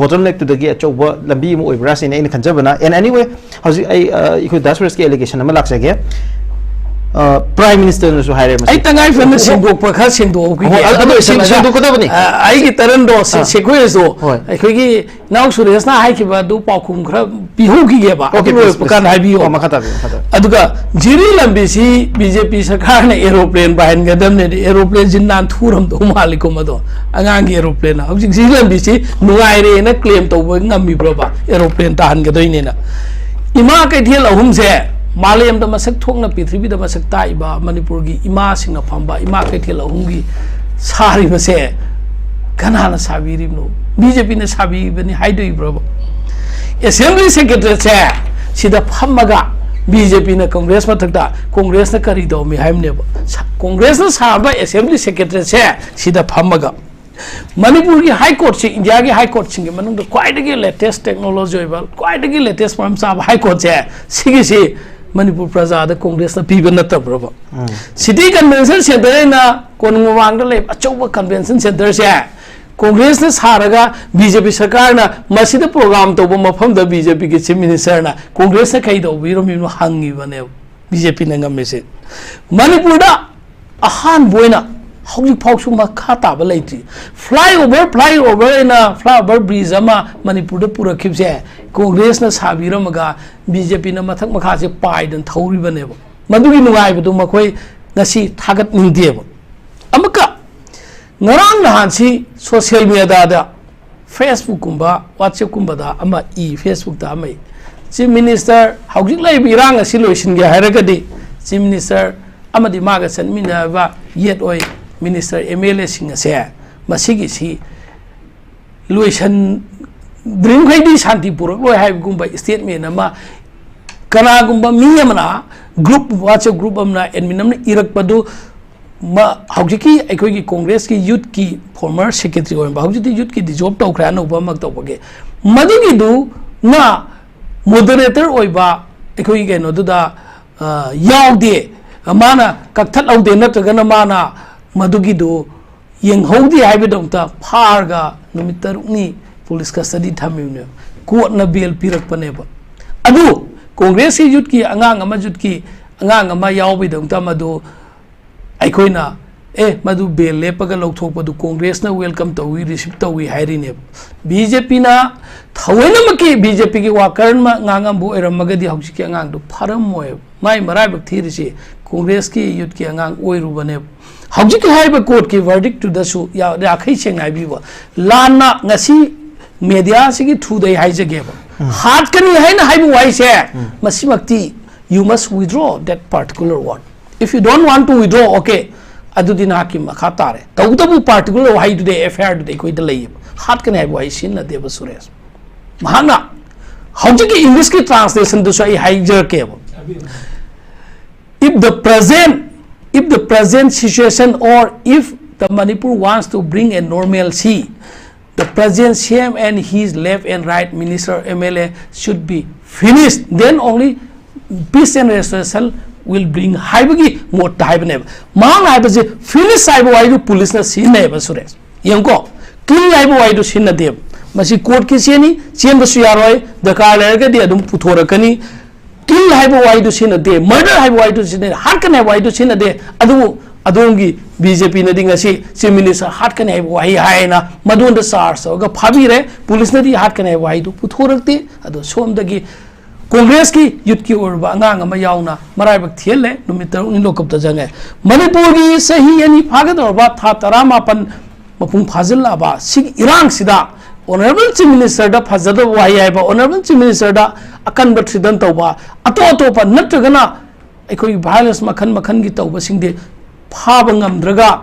ꯕꯣꯇꯜꯅꯦꯛꯇꯨꯗꯒꯤ ꯑꯆꯧꯕ ꯂꯝꯕꯤ ꯑꯃ ꯑꯣꯏꯕ꯭ꯔꯥ ꯁꯤꯅꯤ ꯑꯩꯅ ꯈꯟꯖꯕꯅ꯫ And anyway, ꯍꯧꯖꯤꯛ ꯑꯩ, ꯑ, ꯑꯩꯈꯣꯏ ꯗꯥ ꯁꯨꯔꯦꯁꯀꯤ ꯑꯦꯂꯤꯒꯦꯁꯟ ꯑꯃ ꯂꯥꯛꯆꯒꯦ꯫ ꯄ꯭ꯔꯥꯏꯝ ꯃꯤꯅꯤꯁꯇꯔꯅꯁꯨ ꯍꯥꯏꯔꯦ ꯃꯁꯤ꯫ ꯑꯩ ꯇꯉꯥꯏ ꯐꯗꯅ ꯁꯦꯡꯗꯣꯛꯄ ꯈꯔ ꯁꯦꯡꯗꯣꯛꯍꯧꯈꯤꯒꯦ꯫ ꯍꯣꯏ, ꯑꯗꯨ ꯑꯗꯨ ꯁꯦꯡ-, ꯂꯣꯏꯁꯤꯜꯂꯒ, ꯁꯦꯡꯗꯣꯛꯀꯗꯕꯅꯤ꯫ ꯑ, ꯑꯩꯒꯤ ꯇꯔꯟꯗꯣ ꯁꯦ-, ꯑꯥ꯫ ꯁꯦꯡꯗꯣꯛꯑꯁꯨ ꯍꯣꯏ꯫ ꯑꯩꯈꯣꯏꯒꯤ ꯏꯅꯥꯎ ꯁꯨꯔꯦꯁꯅ ꯍꯥꯏꯈꯤꯕ ꯑꯗꯨ ꯄꯥꯎꯈꯨꯝ ꯈꯔ ꯄꯤꯍꯧꯈꯤꯒꯦꯕ꯫ ꯑꯗꯨ OK, ꯂꯣꯏꯔꯛꯄ please, ꯀꯥꯟꯗ please꯫ ꯍꯥꯏꯕꯤꯌꯣ꯫ ꯑꯣ, ꯃꯈꯥ ꯇꯥꯕꯤꯌꯨ, ꯃꯈꯥ ꯇꯥꯕꯤꯌꯨ꯫ ꯑꯗꯨꯒ ꯖꯤꯔꯤ ꯂꯝꯕꯤꯁꯤ ꯕꯤ ꯖꯦ ꯄꯤ ꯁꯔꯀꯥꯔꯅ ꯑꯦꯔꯣꯄ꯭ꯂꯦꯟ ꯄꯥꯏꯍꯟꯒꯗꯕꯅꯦꯗꯤ, ꯑꯦꯔꯣꯄ꯭ꯂꯦꯟꯁꯤ ꯅꯥꯟꯊꯨꯔꯝꯗꯧ ꯃꯥꯜꯂꯤꯀꯣ ꯃꯗꯣ꯫ ꯑꯉꯥꯡꯒꯤ ꯑꯦꯔꯣꯄ꯭ꯂꯦꯟ꯫ ꯍꯧꯖꯤꯛ ꯖꯤꯔꯤ ꯂꯝꯕꯤꯁꯤ ꯅꯨꯡꯉꯥꯏꯔꯦꯅ ꯀ꯭ꯂꯦꯝ ꯇꯧꯕ ꯉꯝꯃꯤꯕ꯭ꯔꯣꯕ? ꯑꯦꯔꯣꯄ꯭ꯂꯦꯟ ꯇꯥꯍꯟꯒꯗꯣꯏꯅꯦꯅ꯫ ꯏꯃꯥ ꯀꯩꯊꯦꯜ ꯑꯍꯨꯝꯁꯦ ꯃꯥꯂꯦꯝꯗ ꯃꯁꯛ ꯊꯣꯛꯅ, ꯄ꯭ꯔꯤꯊꯤꯕꯤꯗ ꯃꯁꯛ ꯇꯥꯛꯏꯕ ꯃꯅꯤꯄꯨꯔꯒꯤ ꯏꯃꯥꯁꯤꯡꯅ ꯐꯝꯕ ꯏꯃꯥ ꯀꯩꯊꯦꯜ ꯑꯍꯨꯝꯒꯤ ꯁꯥꯔꯤꯕꯁꯦ ꯀꯅꯥꯅ ꯁꯥꯕꯤꯔꯤꯕꯅꯣ? ꯕꯤ ꯖꯦ ꯄꯤꯅ ꯁꯥꯕꯤꯕꯅꯤ ꯍꯥꯏꯗꯣꯏꯕ꯭ꯔꯣꯕ? ꯑꯦꯁꯦꯝꯕ꯭ꯂꯤ ꯁꯦꯀ꯭ꯔꯦꯇꯔꯤꯌꯦꯠꯁꯦ ꯁꯤꯗ ꯐꯝꯃꯒ ꯕꯤ ꯖꯦ ꯄꯤꯅ ꯀꯪꯒ꯭ꯔꯦꯁ ꯃꯊꯛꯇ, ꯀꯪꯒ꯭ꯔꯦꯁꯅ ꯀꯔꯤ ꯇꯧꯔꯝꯃꯤ ꯍꯥꯏꯕꯅꯦꯕ꯫ ꯁ-, ꯀꯪꯒ꯭ꯔꯦꯁꯅ ꯁꯥꯕ ꯑꯦꯁꯦꯝꯕ꯭ꯂꯤ ꯁꯦꯀ꯭ꯔꯦꯇꯔꯤꯌꯦꯠꯁꯦ ꯁꯤꯗ ꯐꯝꯃꯒ ꯃꯅꯤꯄꯨꯔꯒꯤ ꯍꯥꯏ ꯀꯣꯔꯠꯁꯤ, ꯏꯟꯗꯤꯌꯥꯒꯤ ꯍꯥꯏ ꯀꯣꯔꯠꯁꯤꯡꯒꯤ ꯃꯅꯨꯡꯗ ꯈ꯭ꯋꯥꯏꯗꯒꯤ ꯂꯦꯇꯦꯁ ꯇꯦꯛꯅꯣꯂꯣꯖꯤ ꯑꯣꯏꯕ, ꯈ꯭ꯋꯥꯏꯗꯒꯤ ꯂꯦꯇꯦꯁ ꯃꯔꯝ ꯆꯥꯕ ꯍꯥꯏ ꯀꯣꯔꯠꯁꯦ, ꯁꯤꯒꯤꯁꯤ ꯃꯅꯤꯄꯨꯔ ꯄ꯭ꯔꯖꯥꯗ ꯀꯪꯒ꯭ꯔꯦꯁꯅ ꯄꯤꯕ ꯅꯠꯇꯕ꯭ꯔꯕ? ꯎꯝ꯫ ꯁꯤꯇꯤ ꯀꯟꯚꯦꯟꯁꯟ ꯁꯦꯟꯇꯔ ꯑꯩꯅ ꯀꯣꯅꯨꯡ ꯃꯃꯥꯡꯗ ꯂꯩꯕ ꯑꯆꯧꯕ ꯀꯟꯚꯦꯟꯁꯟ ꯁꯦꯟꯇꯔꯁꯦ ꯀꯪꯒ꯭ꯔꯦꯁꯅ ꯁꯥꯔꯒ ꯕꯤ ꯖꯦ ꯄꯤ ꯁꯔꯀꯥꯔꯅ ꯃꯁꯤꯗ ꯄ꯭ꯔꯣꯒ꯭ꯔꯥꯝ ꯇꯧꯕ ꯃꯐꯝꯗ ꯕꯤ ꯖꯦ ꯄꯤꯒꯤ ꯆꯤꯐ ꯃꯤꯅꯤꯁꯇꯔꯅ ꯀꯪꯒ꯭ꯔꯦꯁꯅ ꯀꯩ ꯇꯧꯕꯤꯔꯝꯃꯤꯅꯣ ꯍꯪꯉꯤꯕꯅꯦꯕ꯫ ꯕꯤ ꯖꯦ ꯄꯤꯅ ꯉꯝꯃꯤꯁꯦ꯫ ꯃꯅꯤꯄꯨꯔꯗ ꯑꯍꯥꯟꯕ ꯑꯣꯏꯅ ꯍꯧꯖꯤꯛ ꯐꯥꯎꯁꯨ ꯃꯈꯥ ꯇꯥꯕ ꯂꯩꯇ꯭ꯔꯤ꯫ ꯐ꯭ꯂꯥꯏ ꯑꯣꯚꯔ, ꯐ꯭ꯂꯥꯏ ꯑꯣꯚꯔ ꯑꯅ ꯐ꯭ꯂꯥꯏ ꯑꯣꯚꯔ ꯕ꯭ꯔꯤꯖ ꯑꯃ ꯃꯅꯤꯄꯨꯔꯗ ꯄꯨꯔꯛꯈꯤꯕꯁꯦ ꯀꯪꯒ꯭ꯔꯦꯁꯅ ꯁꯥꯕꯤꯔꯝꯃꯒ ꯕꯤ ꯖꯦ ꯄꯤꯅ ꯃꯊꯛ ꯃꯈꯥꯁꯦ ꯄꯥꯏꯗꯅ ꯊꯧꯔꯤꯕꯅꯦꯕ꯫ ꯃꯗꯨꯒꯤ ꯅꯨꯡꯉꯥꯏꯕꯗꯨ ꯃꯈꯣꯏ ꯉꯁꯤ ꯊꯥꯒꯠꯅꯤꯡꯗꯦꯕ꯫ ꯑꯃꯨꯛꯀ ꯉꯔꯥꯡ ꯅꯍꯥꯟꯁꯤ ꯁꯣꯁꯤꯌꯦꯜ ꯃꯦꯗꯤꯌꯥꯗ, ꯐꯦꯁꯕꯨꯛꯀꯨꯝꯕ, ꯋꯥꯆꯦꯞꯀꯨꯝꯕꯗ ꯑꯃ ꯏ, ꯐꯦꯁꯕꯨꯛꯇ ꯑꯃ ꯏ, ꯆꯤꯐ ꯃꯤꯅꯤꯁꯇꯔ, ꯍꯧꯖꯤꯛ ꯂꯩꯔꯤꯕ ꯏꯔꯥꯡ ꯑꯁꯤ ꯂꯣꯏꯁꯤꯟꯒꯦ ꯍꯥꯏꯔꯒꯗꯤ ꯆꯤꯐ ꯃꯤꯅꯤꯁꯇꯔ ꯑꯃꯗꯤ ꯃꯥꯒ ꯆꯠꯃꯤꯟꯅꯕ ꯌꯦꯠ ꯑꯣꯏ ꯃꯤꯅꯤꯁꯇꯔ, ꯑꯦꯝ ꯑꯦꯜ ꯑꯦꯁꯤꯡ ꯑꯁꯦ ꯃꯁꯤꯒꯤꯁꯤ ꯂꯣꯏꯁꯟꯗ꯭ꯔꯤꯡꯈꯩꯗꯤ ꯁꯥꯟꯇꯤ ꯄꯨꯔꯛꯂꯣꯏ ꯍꯥꯏꯕꯒꯨꯝꯕ ꯏꯁꯇꯦꯠꯃꯦꯟ ꯑꯃ ꯀꯅꯥꯒꯨꯝꯕ ꯃꯤ ꯑꯃꯅ, ꯒ꯭ꯔꯨꯞ, ꯋꯥꯆꯦꯞ ꯒ꯭ꯔꯨꯞ ꯑꯃꯅ, ꯑꯦꯗꯃꯤꯟ ꯑꯃꯅ ꯏꯔꯛꯄꯗꯨ ꯃ-, ꯍꯧꯖꯤꯛꯀꯤ ꯑꯩꯈꯣꯏꯒꯤ ꯀꯣꯡꯒ꯭ꯔꯦꯁꯀꯤ ꯌꯨꯠꯀꯤ ꯐꯣꯔꯃꯔ ꯁꯦꯀ꯭ꯔꯦꯇꯔꯤ ꯑꯣꯏꯔꯝꯕ, ꯍꯧꯖꯤꯛꯇꯤ ꯌꯨꯠꯀꯤ ꯗꯤꯖꯣꯜꯕ ꯇꯧꯈ꯭ꯔꯦ, ꯑꯅꯧꯕ ꯑꯃ ꯇꯧꯕꯒꯤ, ꯃꯗꯨꯒꯤꯗꯨꯅ ꯃꯣꯗꯔꯦꯇꯔ ꯑꯣꯏꯕ ꯑꯩꯈꯣꯏꯒꯤ ꯀꯩꯅꯣꯗꯨꯗ, ꯑ, ꯌꯥꯎꯗꯦ, ꯃꯥꯅ ꯀꯛꯊꯠꯍꯧꯗꯦ, ꯅꯠꯇ꯭ꯔꯒꯅ ꯃꯥꯅ ꯃꯗꯨꯒꯤꯗꯨ ꯌꯦꯡꯍꯧꯗꯦ ꯍꯥꯏꯕꯒꯤꯗꯃꯛꯇ ꯐꯥꯔꯒ ꯅꯨꯃꯤꯠ ꯇꯔꯨꯛꯅꯤ ꯄꯨꯂꯤꯁ ꯀꯁꯇꯗꯤ ꯊꯝꯃꯤꯕꯅꯦꯕ꯫ ꯀꯣꯔꯠꯅ ꯕꯦꯜ ꯄꯤꯔꯛꯄꯅꯦꯕ꯫ ꯑꯗꯨ ꯀꯣꯡꯒ꯭ꯔꯦꯁꯀꯤ ꯌꯨꯠꯀꯤ ꯑꯉꯥꯡ ꯑꯃ, ꯌꯨꯠꯀꯤ ꯑꯉꯥꯡ ꯑꯃ ꯌꯥꯎꯕꯒꯤꯗꯃꯛꯇ ꯃꯗꯨ ꯑꯩꯈꯣꯏꯅ, "ꯑꯦ, ꯃꯗꯨ ꯕꯦꯜ ꯂꯦꯞꯄꯒ ꯂꯧꯊꯣꯛꯄꯗꯨ ꯀꯣꯡꯒ꯭ꯔꯦꯁꯅ ꯋꯦꯜꯀꯝ ꯇꯧꯏ, ꯔꯤꯁꯤꯞ ꯇꯧꯏ" ꯍꯥꯏꯔꯤꯅꯦꯕ꯫ ꯕꯤ ꯖꯦ ꯄꯤꯅ ꯊꯑꯣꯏꯅꯃꯛꯀꯤ ꯕꯤ ꯖꯦ ꯄꯤꯒꯤ ꯋꯥꯀꯔ ꯑꯃ ꯉꯥꯡꯉꯝꯕ ꯑꯣꯏꯔꯝꯃꯒꯗꯤ ꯍꯧꯖꯤꯛꯀꯤ ꯑꯉꯥꯡꯗꯨ ꯐꯔꯝꯃꯣꯏꯕ꯫ ꯃꯥꯏ ꯃꯔꯥꯏꯕꯛ ꯊꯤꯔꯤꯁꯤ ꯀꯣꯡꯒ꯭ꯔꯦꯁꯀꯤ ꯌꯨꯠꯀꯤ ꯑꯉꯥꯡ ꯑꯣꯏꯔꯨꯕꯅꯦꯕ꯫ ꯍꯧꯖꯤꯛꯀꯤ ꯍꯥꯏꯔꯤꯕ ꯀꯣꯔꯠꯀꯤ ꯚꯔꯗꯤꯛꯇꯨꯗꯁꯨ ꯌꯥ-, ꯌꯥꯈꯩ ꯁꯦꯡꯅ ꯍꯥꯏꯕꯤꯕ, ꯂꯥꯟꯅ ꯉꯁꯤ ꯃꯦꯗꯤꯌꯥꯁꯤꯒꯤ ꯊ꯭ꯔꯨꯗ ꯑꯩ ꯍꯥꯏꯖꯒꯦꯕ, ꯎꯝ꯫ ꯍꯥꯠꯀꯅꯤ ꯍꯥꯏꯅ ꯍꯥꯏꯕ ꯋꯥꯍꯩꯁꯦ, ꯎꯝ꯫ ꯃꯁꯤꯃꯛꯇꯤ you must withdraw that particular word. If you don't want to withdraw, okay, ꯑꯗꯨꯗꯤ ꯅꯍꯥꯛꯀꯤ ꯃꯈꯥ ꯇꯥꯔꯦ꯫ ꯇꯧꯕꯇꯕꯨ ꯄꯥꯔꯇꯤꯀꯨꯂꯔ ꯋꯥꯍꯩꯗꯨꯗꯤ ꯑꯦꯐ ꯑꯥꯏ ꯑꯥꯔꯗꯨꯗꯤ ꯑꯩꯈꯣꯏꯗ ꯂꯩꯌꯦꯕ꯫ ꯍꯥꯠꯀꯅꯤ ꯍꯥꯏꯕ ꯋꯥꯍꯩ ꯁꯤꯖꯤꯟꯅꯗꯦꯕ ꯁꯨꯔꯦꯁ꯫ ꯃꯍꯥꯛꯅ ꯍꯧꯖꯤꯛꯀꯤ ꯏꯪꯂꯤꯁꯀꯤ ꯇ꯭ꯔꯥꯟꯁꯂꯦꯁꯟꯗꯨꯁꯨ ꯑꯩ ꯍꯥꯏꯖꯔꯛꯀꯦꯕ꯫ If the present, if the present situation, or if the Manipur wants to bring a normalcy, the present C M and his left and right minister, M L A should be finished. Then only peace and restoration will bring ꯍꯥꯏꯕꯒꯤ ꯃꯣꯠꯇ ꯍꯥꯏꯕꯅꯦꯕ꯫ ꯃꯍꯥꯛꯅ ꯍꯥꯏꯕꯁꯦ finish ꯍꯥꯏꯕ ꯋꯥꯍꯩꯗꯨ ꯄꯨꯂꯤꯁꯅ ꯁꯤꯖꯤꯟꯅꯩꯌꯦꯕ Suresh. ꯌꯦꯡꯉꯨꯀꯣ, kill ꯍꯥꯏꯕ ꯋꯥꯍꯩꯗꯨ ꯁꯤꯖꯤꯟꯅꯗꯦꯕ꯫ ꯃꯁꯤ ꯀꯣꯔꯠꯀꯤ ꯆꯦꯅꯤ, ꯆꯦꯟꯕꯁꯨ ꯌꯥꯔꯣꯏ, ꯗꯔꯀꯥꯔ ꯂꯩꯔꯒꯗꯤ ꯑꯗꯨꯝ ꯄꯨꯊꯣꯔꯛꯀꯅꯤ꯫ Kill ꯍꯥꯏꯕ ꯋꯥꯍꯩꯗꯨ ꯁꯤꯖꯤꯟꯅꯗꯦ, murder ꯍꯥꯏꯕ ꯋꯥꯍꯩꯗꯨ ꯁꯤꯖꯤꯟꯅꯗꯦ, ꯍꯥꯠꯀꯅꯤ ꯍꯥꯏꯕ ꯋꯥꯍꯩꯗꯨ ꯁꯤꯖꯤꯟꯅꯗꯦ꯫ ꯑꯗꯨꯕꯨ ꯑꯗꯣꯝꯒꯤ B J P ꯅꯗꯤ ꯉꯁꯤ Chief Minister ꯍꯥꯠꯀꯅꯤ ꯍꯥꯏꯕ ꯋꯥꯍꯩ ꯍꯥꯏꯅ ꯃꯗꯨꯗ charge ꯇꯧꯔꯒ ꯐꯥꯕꯤꯔꯦ, ꯄꯨꯂꯤꯁꯅꯗꯤ ꯍꯥꯠꯀꯅꯤ ꯍꯥꯏꯕ ꯋꯥꯍꯩꯗꯨ ꯄꯨꯊꯣꯔꯛꯇꯦ꯫ ꯑꯗꯣ ꯁꯣꯝꯗꯒꯤ ꯀꯣꯡꯒ꯭ꯔꯦꯁꯀꯤ youth ꯀꯤ ꯑꯣꯏꯔꯕ ꯑꯉꯥꯡ ꯑꯃ ꯌꯥꯎꯅ ꯃꯔꯥꯏꯕꯛ ꯊꯤꯍꯜꯂꯦ, ꯅꯨꯃꯤꯠ ꯇꯔꯨꯛꯅꯤ lockup ꯇ ꯆꯪꯉꯦ꯫ ꯃꯅꯤꯄꯨꯔꯒꯤ ꯆꯍꯤ ꯑꯅꯤ ꯐꯥꯒꯗꯧꯔꯕ ꯊꯥ ꯇꯔꯥꯃꯥꯄꯟ ꯃꯄꯨꯡ ꯐꯥꯖꯤꯜꯂꯛꯑꯕ ꯁꯤꯒꯤ ꯏꯔꯥꯡꯁꯤꯗ Honourable Chief Minister ꯗ ꯐꯖꯗꯕ ꯋꯥꯍꯩ ꯍꯥꯏꯕ, Honourable Chief Minister ꯗ ꯑꯀꯟꯕ threaten ꯇꯧꯕ, ꯑꯇꯣꯞ ꯑꯇꯣꯞꯄ ꯅꯠꯇ꯭ꯔꯒꯅ ꯑꯩꯈꯣꯏꯒꯤ violence ꯃꯈꯜ ꯃꯈꯜꯒꯤ ꯇꯧꯕꯁꯤꯡꯗꯤ ꯐꯥꯕ ꯉꯝꯗ꯭ꯔꯒ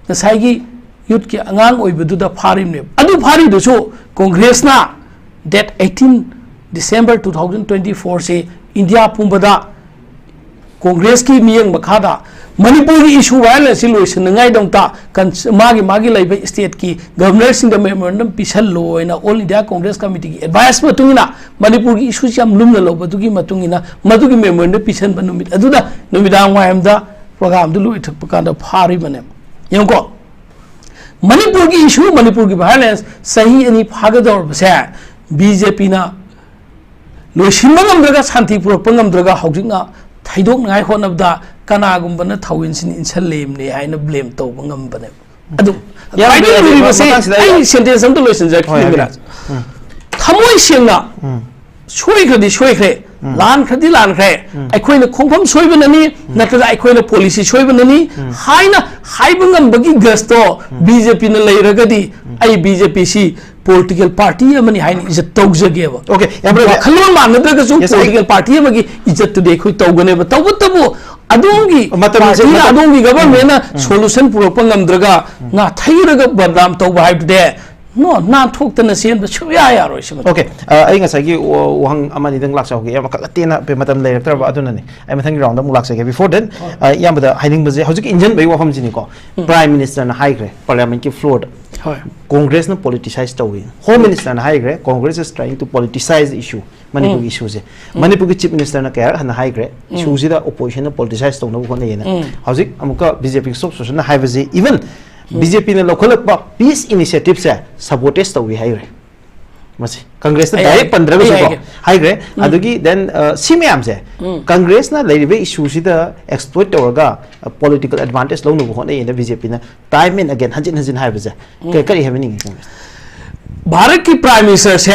ꯉꯁꯥꯏꯒꯤ youth ꯀꯤ ꯑꯉꯥꯡ ꯑꯣꯏꯕꯗꯨꯗ ꯐꯥꯔꯤꯕꯅꯦꯕ꯫ ꯑꯗꯨ ꯐꯥꯔꯤꯗꯨꯁꯨ ꯀꯣꯡꯒ꯭ꯔꯦꯁꯅ date eighteen December two thousand twenty four ꯁꯤ ꯏꯟꯗꯤꯌꯥ ꯄꯨꯝꯕꯗ ꯀꯣꯡꯒ꯭ꯔꯦꯁꯀꯤ ꯃꯤꯠꯌꯦꯡ ꯃꯈꯥꯗ ꯃꯅꯤꯄꯨꯔꯒꯤ issue violence ꯁꯤ ꯂꯣꯏꯁꯤꯟꯅꯉꯥꯏꯗꯃꯛꯇ ꯀꯟ-, ꯃꯥꯒꯤ ꯃꯥꯒꯤ ꯂꯩꯕ state ꯀꯤ governor ꯁꯤꯡꯗ memorandum ꯄꯤꯁꯜꯂꯣ ꯍꯥꯏꯅ All India Congress Committee ꯒꯤ advice ꯃꯇꯨꯡ ꯏꯟꯅ ꯃꯅꯤꯄꯨꯔꯒꯤ issue ꯁꯤ ꯌꯥꯝ ꯂꯨꯝꯅ ꯂꯧꯕꯗꯨꯒꯤ ꯃꯇꯨꯡ ꯏꯟꯅ ꯃꯗꯨꯒꯤ memorandum ꯄꯤꯁꯟꯕ ꯅꯨꯃꯤꯠ ꯑꯗꯨꯗ ꯅꯨꯃꯤꯗꯥꯡ ꯋꯥꯏꯔꯝꯗ program ꯗꯨ ꯂꯣꯏꯊꯣꯛꯄ ꯀꯥꯟꯗ ꯐꯥꯔꯤꯕꯅꯦꯕ꯫ ꯌꯦꯡꯉꯨꯀꯣ, ꯃꯅꯤꯄꯨꯔꯒꯤ issue, ꯃꯅꯤꯄꯨꯔꯒꯤ violence ꯆꯍꯤ ꯑꯅꯤ ꯐꯥꯒꯗꯧꯔꯕꯁꯦ B J P ꯅ ꯂꯣꯏꯁꯤꯟꯕ ꯉꯝꯗ꯭ꯔꯒ, ꯁꯥꯟꯇꯤ ꯄꯨꯔꯛꯄ ꯉꯝꯗ꯭ꯔꯒ, ꯍꯧꯖꯤꯛꯅ ꯊꯩꯗꯣꯛꯅꯉꯥꯏ ꯍꯣꯠꯅꯕꯗ ꯀꯅꯥꯒꯨꯝꯕꯅ ꯊꯥꯎ ꯏꯟꯁꯤꯟ ꯏꯟꯁꯜꯂꯦꯕꯅꯦ ꯍꯥꯏꯅ blame ꯇꯧꯕ ꯉꯝꯕꯅꯦꯕ꯫ ꯑꯗꯨ ꯌꯥꯝ ꯈ꯭ꯋꯥꯏꯗꯒꯤ ꯂꯨꯔꯤꯕ ꯂꯨꯔꯤꯕꯁꯦ, ꯃꯇꯥꯡꯁꯤꯗ ꯑꯩ ꯑꯩ sentence ꯑꯝꯇ ꯂꯣꯏꯁꯤꯟꯖꯔꯛꯈꯤꯒꯦ, ꯍꯣꯏ, ꯍꯥꯏꯕꯤꯌꯨ꯫ ꯃꯤꯔꯥꯖ꯫ ꯎꯝ꯫ ꯊꯃꯣꯏ ꯁꯦꯡꯅ ꯎꯝ꯫ ꯁꯣꯏꯈ꯭ꯔꯗꯤ ꯁꯣꯏꯈ꯭ꯔꯦ, ꯎꯝ꯫ ꯂꯥꯟꯈ꯭ꯔꯗꯤ ꯂꯥꯟꯈ꯭ꯔꯦ, ꯎꯝ꯫ ꯑꯩꯈꯣꯏꯅ ꯈꯣꯡꯐꯝ ꯁꯣꯏꯕꯅꯅꯤ, ꯎꯝ꯫ ꯅꯠꯇ꯭ꯔꯒ ꯑꯩꯈꯣꯏꯅ policy ꯁꯣꯏꯕꯅꯅꯤ ꯎꯝ꯫ ꯍꯥꯏꯅ ꯍꯥꯏꯕ ꯉꯝꯕꯒꯤ guts ꯇꯣ ꯎꯝ꯫ B J P ꯅ ꯂꯩꯔꯒꯗꯤ ꯎꯝ꯫ ꯑꯩ B J P ꯁꯤ political party ꯑꯃꯅꯤ ꯍꯥꯏꯅ ꯏꯖꯠ ꯇꯧꯖꯒꯦꯕ꯫ Okay, ꯌꯥꯝ ꯐꯔꯦ꯫ ꯋꯥꯈꯜꯂꯣꯟ ꯃꯥꯟꯅꯗ꯭ꯔꯒꯁꯨ Yes, I political party ꯑꯃꯒꯤ ꯏꯖꯠꯇꯨꯗꯤ ꯑꯩꯈꯣꯏ ꯇꯧꯒꯅꯦꯕ꯫ ꯇꯧꯕꯇꯕꯨ ꯑꯗꯣꯝꯒꯤ ꯃꯇꯝꯁꯦ, party ꯅ, ꯃꯇꯝ ꯑꯗꯣꯝꯒꯤ government ꯅ ꯎꯝ, ꯎꯝ꯫ Solution ꯄꯨꯔꯛꯄ ꯉꯝꯗ꯭ꯔꯒ ꯎꯝ꯫ ꯉꯥꯊꯩꯔꯒ ꯕꯗꯅꯥꯝ ꯇꯧꯕ ꯍꯥꯏꯕꯗꯨꯗꯤ ꯅꯣ, ꯅꯥꯟꯊꯣꯛꯇꯅ ꯆꯦꯟꯕ ꯁꯨꯛꯌꯥ ꯌꯥꯔꯣꯏ ꯁꯤꯃ꯫ Okay, ꯑ, ꯑꯩ ꯉꯁꯥꯏꯒꯤ ꯋꯥ- ꯋꯥꯍꯪ ꯑꯃ ꯑꯅꯤꯗꯪ ꯂꯥꯛꯆꯍꯧꯒꯦ, ꯌꯥꯝ ꯀꯟꯅ ꯇꯦꯟꯅ ꯄꯦ- ꯃꯇꯝ ꯂꯩꯔꯛꯇ꯭ꯔꯕ, ꯑꯗꯨꯅꯅꯤ꯫ ꯑꯩ ꯃꯊꯪꯒꯤ round ꯑꯃꯨꯛ ꯂꯥꯛꯆꯒꯦ꯫ Before then, ꯑ, ꯏꯌꯥꯝꯕꯗ ꯍꯥꯏꯅꯤꯡꯕꯁꯦ, ꯍꯧꯖꯤꯛꯀꯤ ꯏꯟꯖꯟꯕꯒꯤ ꯋꯥꯐꯝꯁꯤꯅꯤꯀꯣ꯫ Prime Minister ꯅ ꯍꯥꯏꯈ꯭ꯔꯦ Parliament ꯀꯤ floor ꯗ, ꯍꯣꯏ꯫ Congress ꯅ politicize ꯇꯧꯏ꯫ Home Minister ꯅ ꯍꯥꯏꯈ꯭ꯔꯦ, Congress is trying to politicize the issue, ꯃꯅꯤꯄꯨꯔꯒꯤ issue ꯁꯦ꯫ ꯃꯅꯤꯄꯨꯔꯒꯤ Chief Minister ꯅ ꯀꯌꯥꯔꯛ ꯍꯟꯅ ꯍꯥꯏꯈ꯭ꯔꯦ, issue ꯁꯤꯗ opposition ꯅ politicize ꯇꯧꯅꯕ ꯍꯣꯠꯅꯩꯌꯦꯅ꯫ ꯍꯧꯖꯤꯛ ꯑꯃꯨꯛꯀ B J P spokesperson ꯅ ꯍꯥꯏꯕꯁꯤ, even B J P ꯅ ꯂꯧꯈꯠꯂꯛꯄ peace initiative ꯁꯦ sabotage ꯇꯧꯏ ꯍꯥꯏꯈ꯭ꯔꯦ꯫ ꯃꯁꯤ Congress ꯅ ꯑꯩ direct ꯍꯥꯏꯒꯦ, ꯄꯟꯗ꯭ꯔꯒꯁꯨ ꯑꯩ ꯀꯣ ꯍꯥꯏꯒꯦ꯫ ꯍꯥꯏꯈ꯭ꯔꯦ꯫ ꯑꯗꯒꯤ then, ꯑ, ꯁꯤ ꯃꯌꯥꯝꯁꯦ Congress ꯅ ꯂꯩꯔꯤꯕ issue ꯁꯤꯗ exploit ꯇꯧꯔꯒ, ꯑ, political advantage ꯂꯧꯅꯕ ꯍꯣꯠꯅꯩꯌꯦꯅ B J P ꯅ time and again, ꯍꯟꯖꯤꯟ ꯍꯟꯖꯤꯟ ꯍꯥꯏꯕꯁꯦ ꯀ- ꯀꯔꯤ ꯍꯥꯏꯕꯤꯅꯤꯡꯉꯤ Congress? ꯚꯥꯔꯠꯀꯤ Prime Minister ꯁꯦ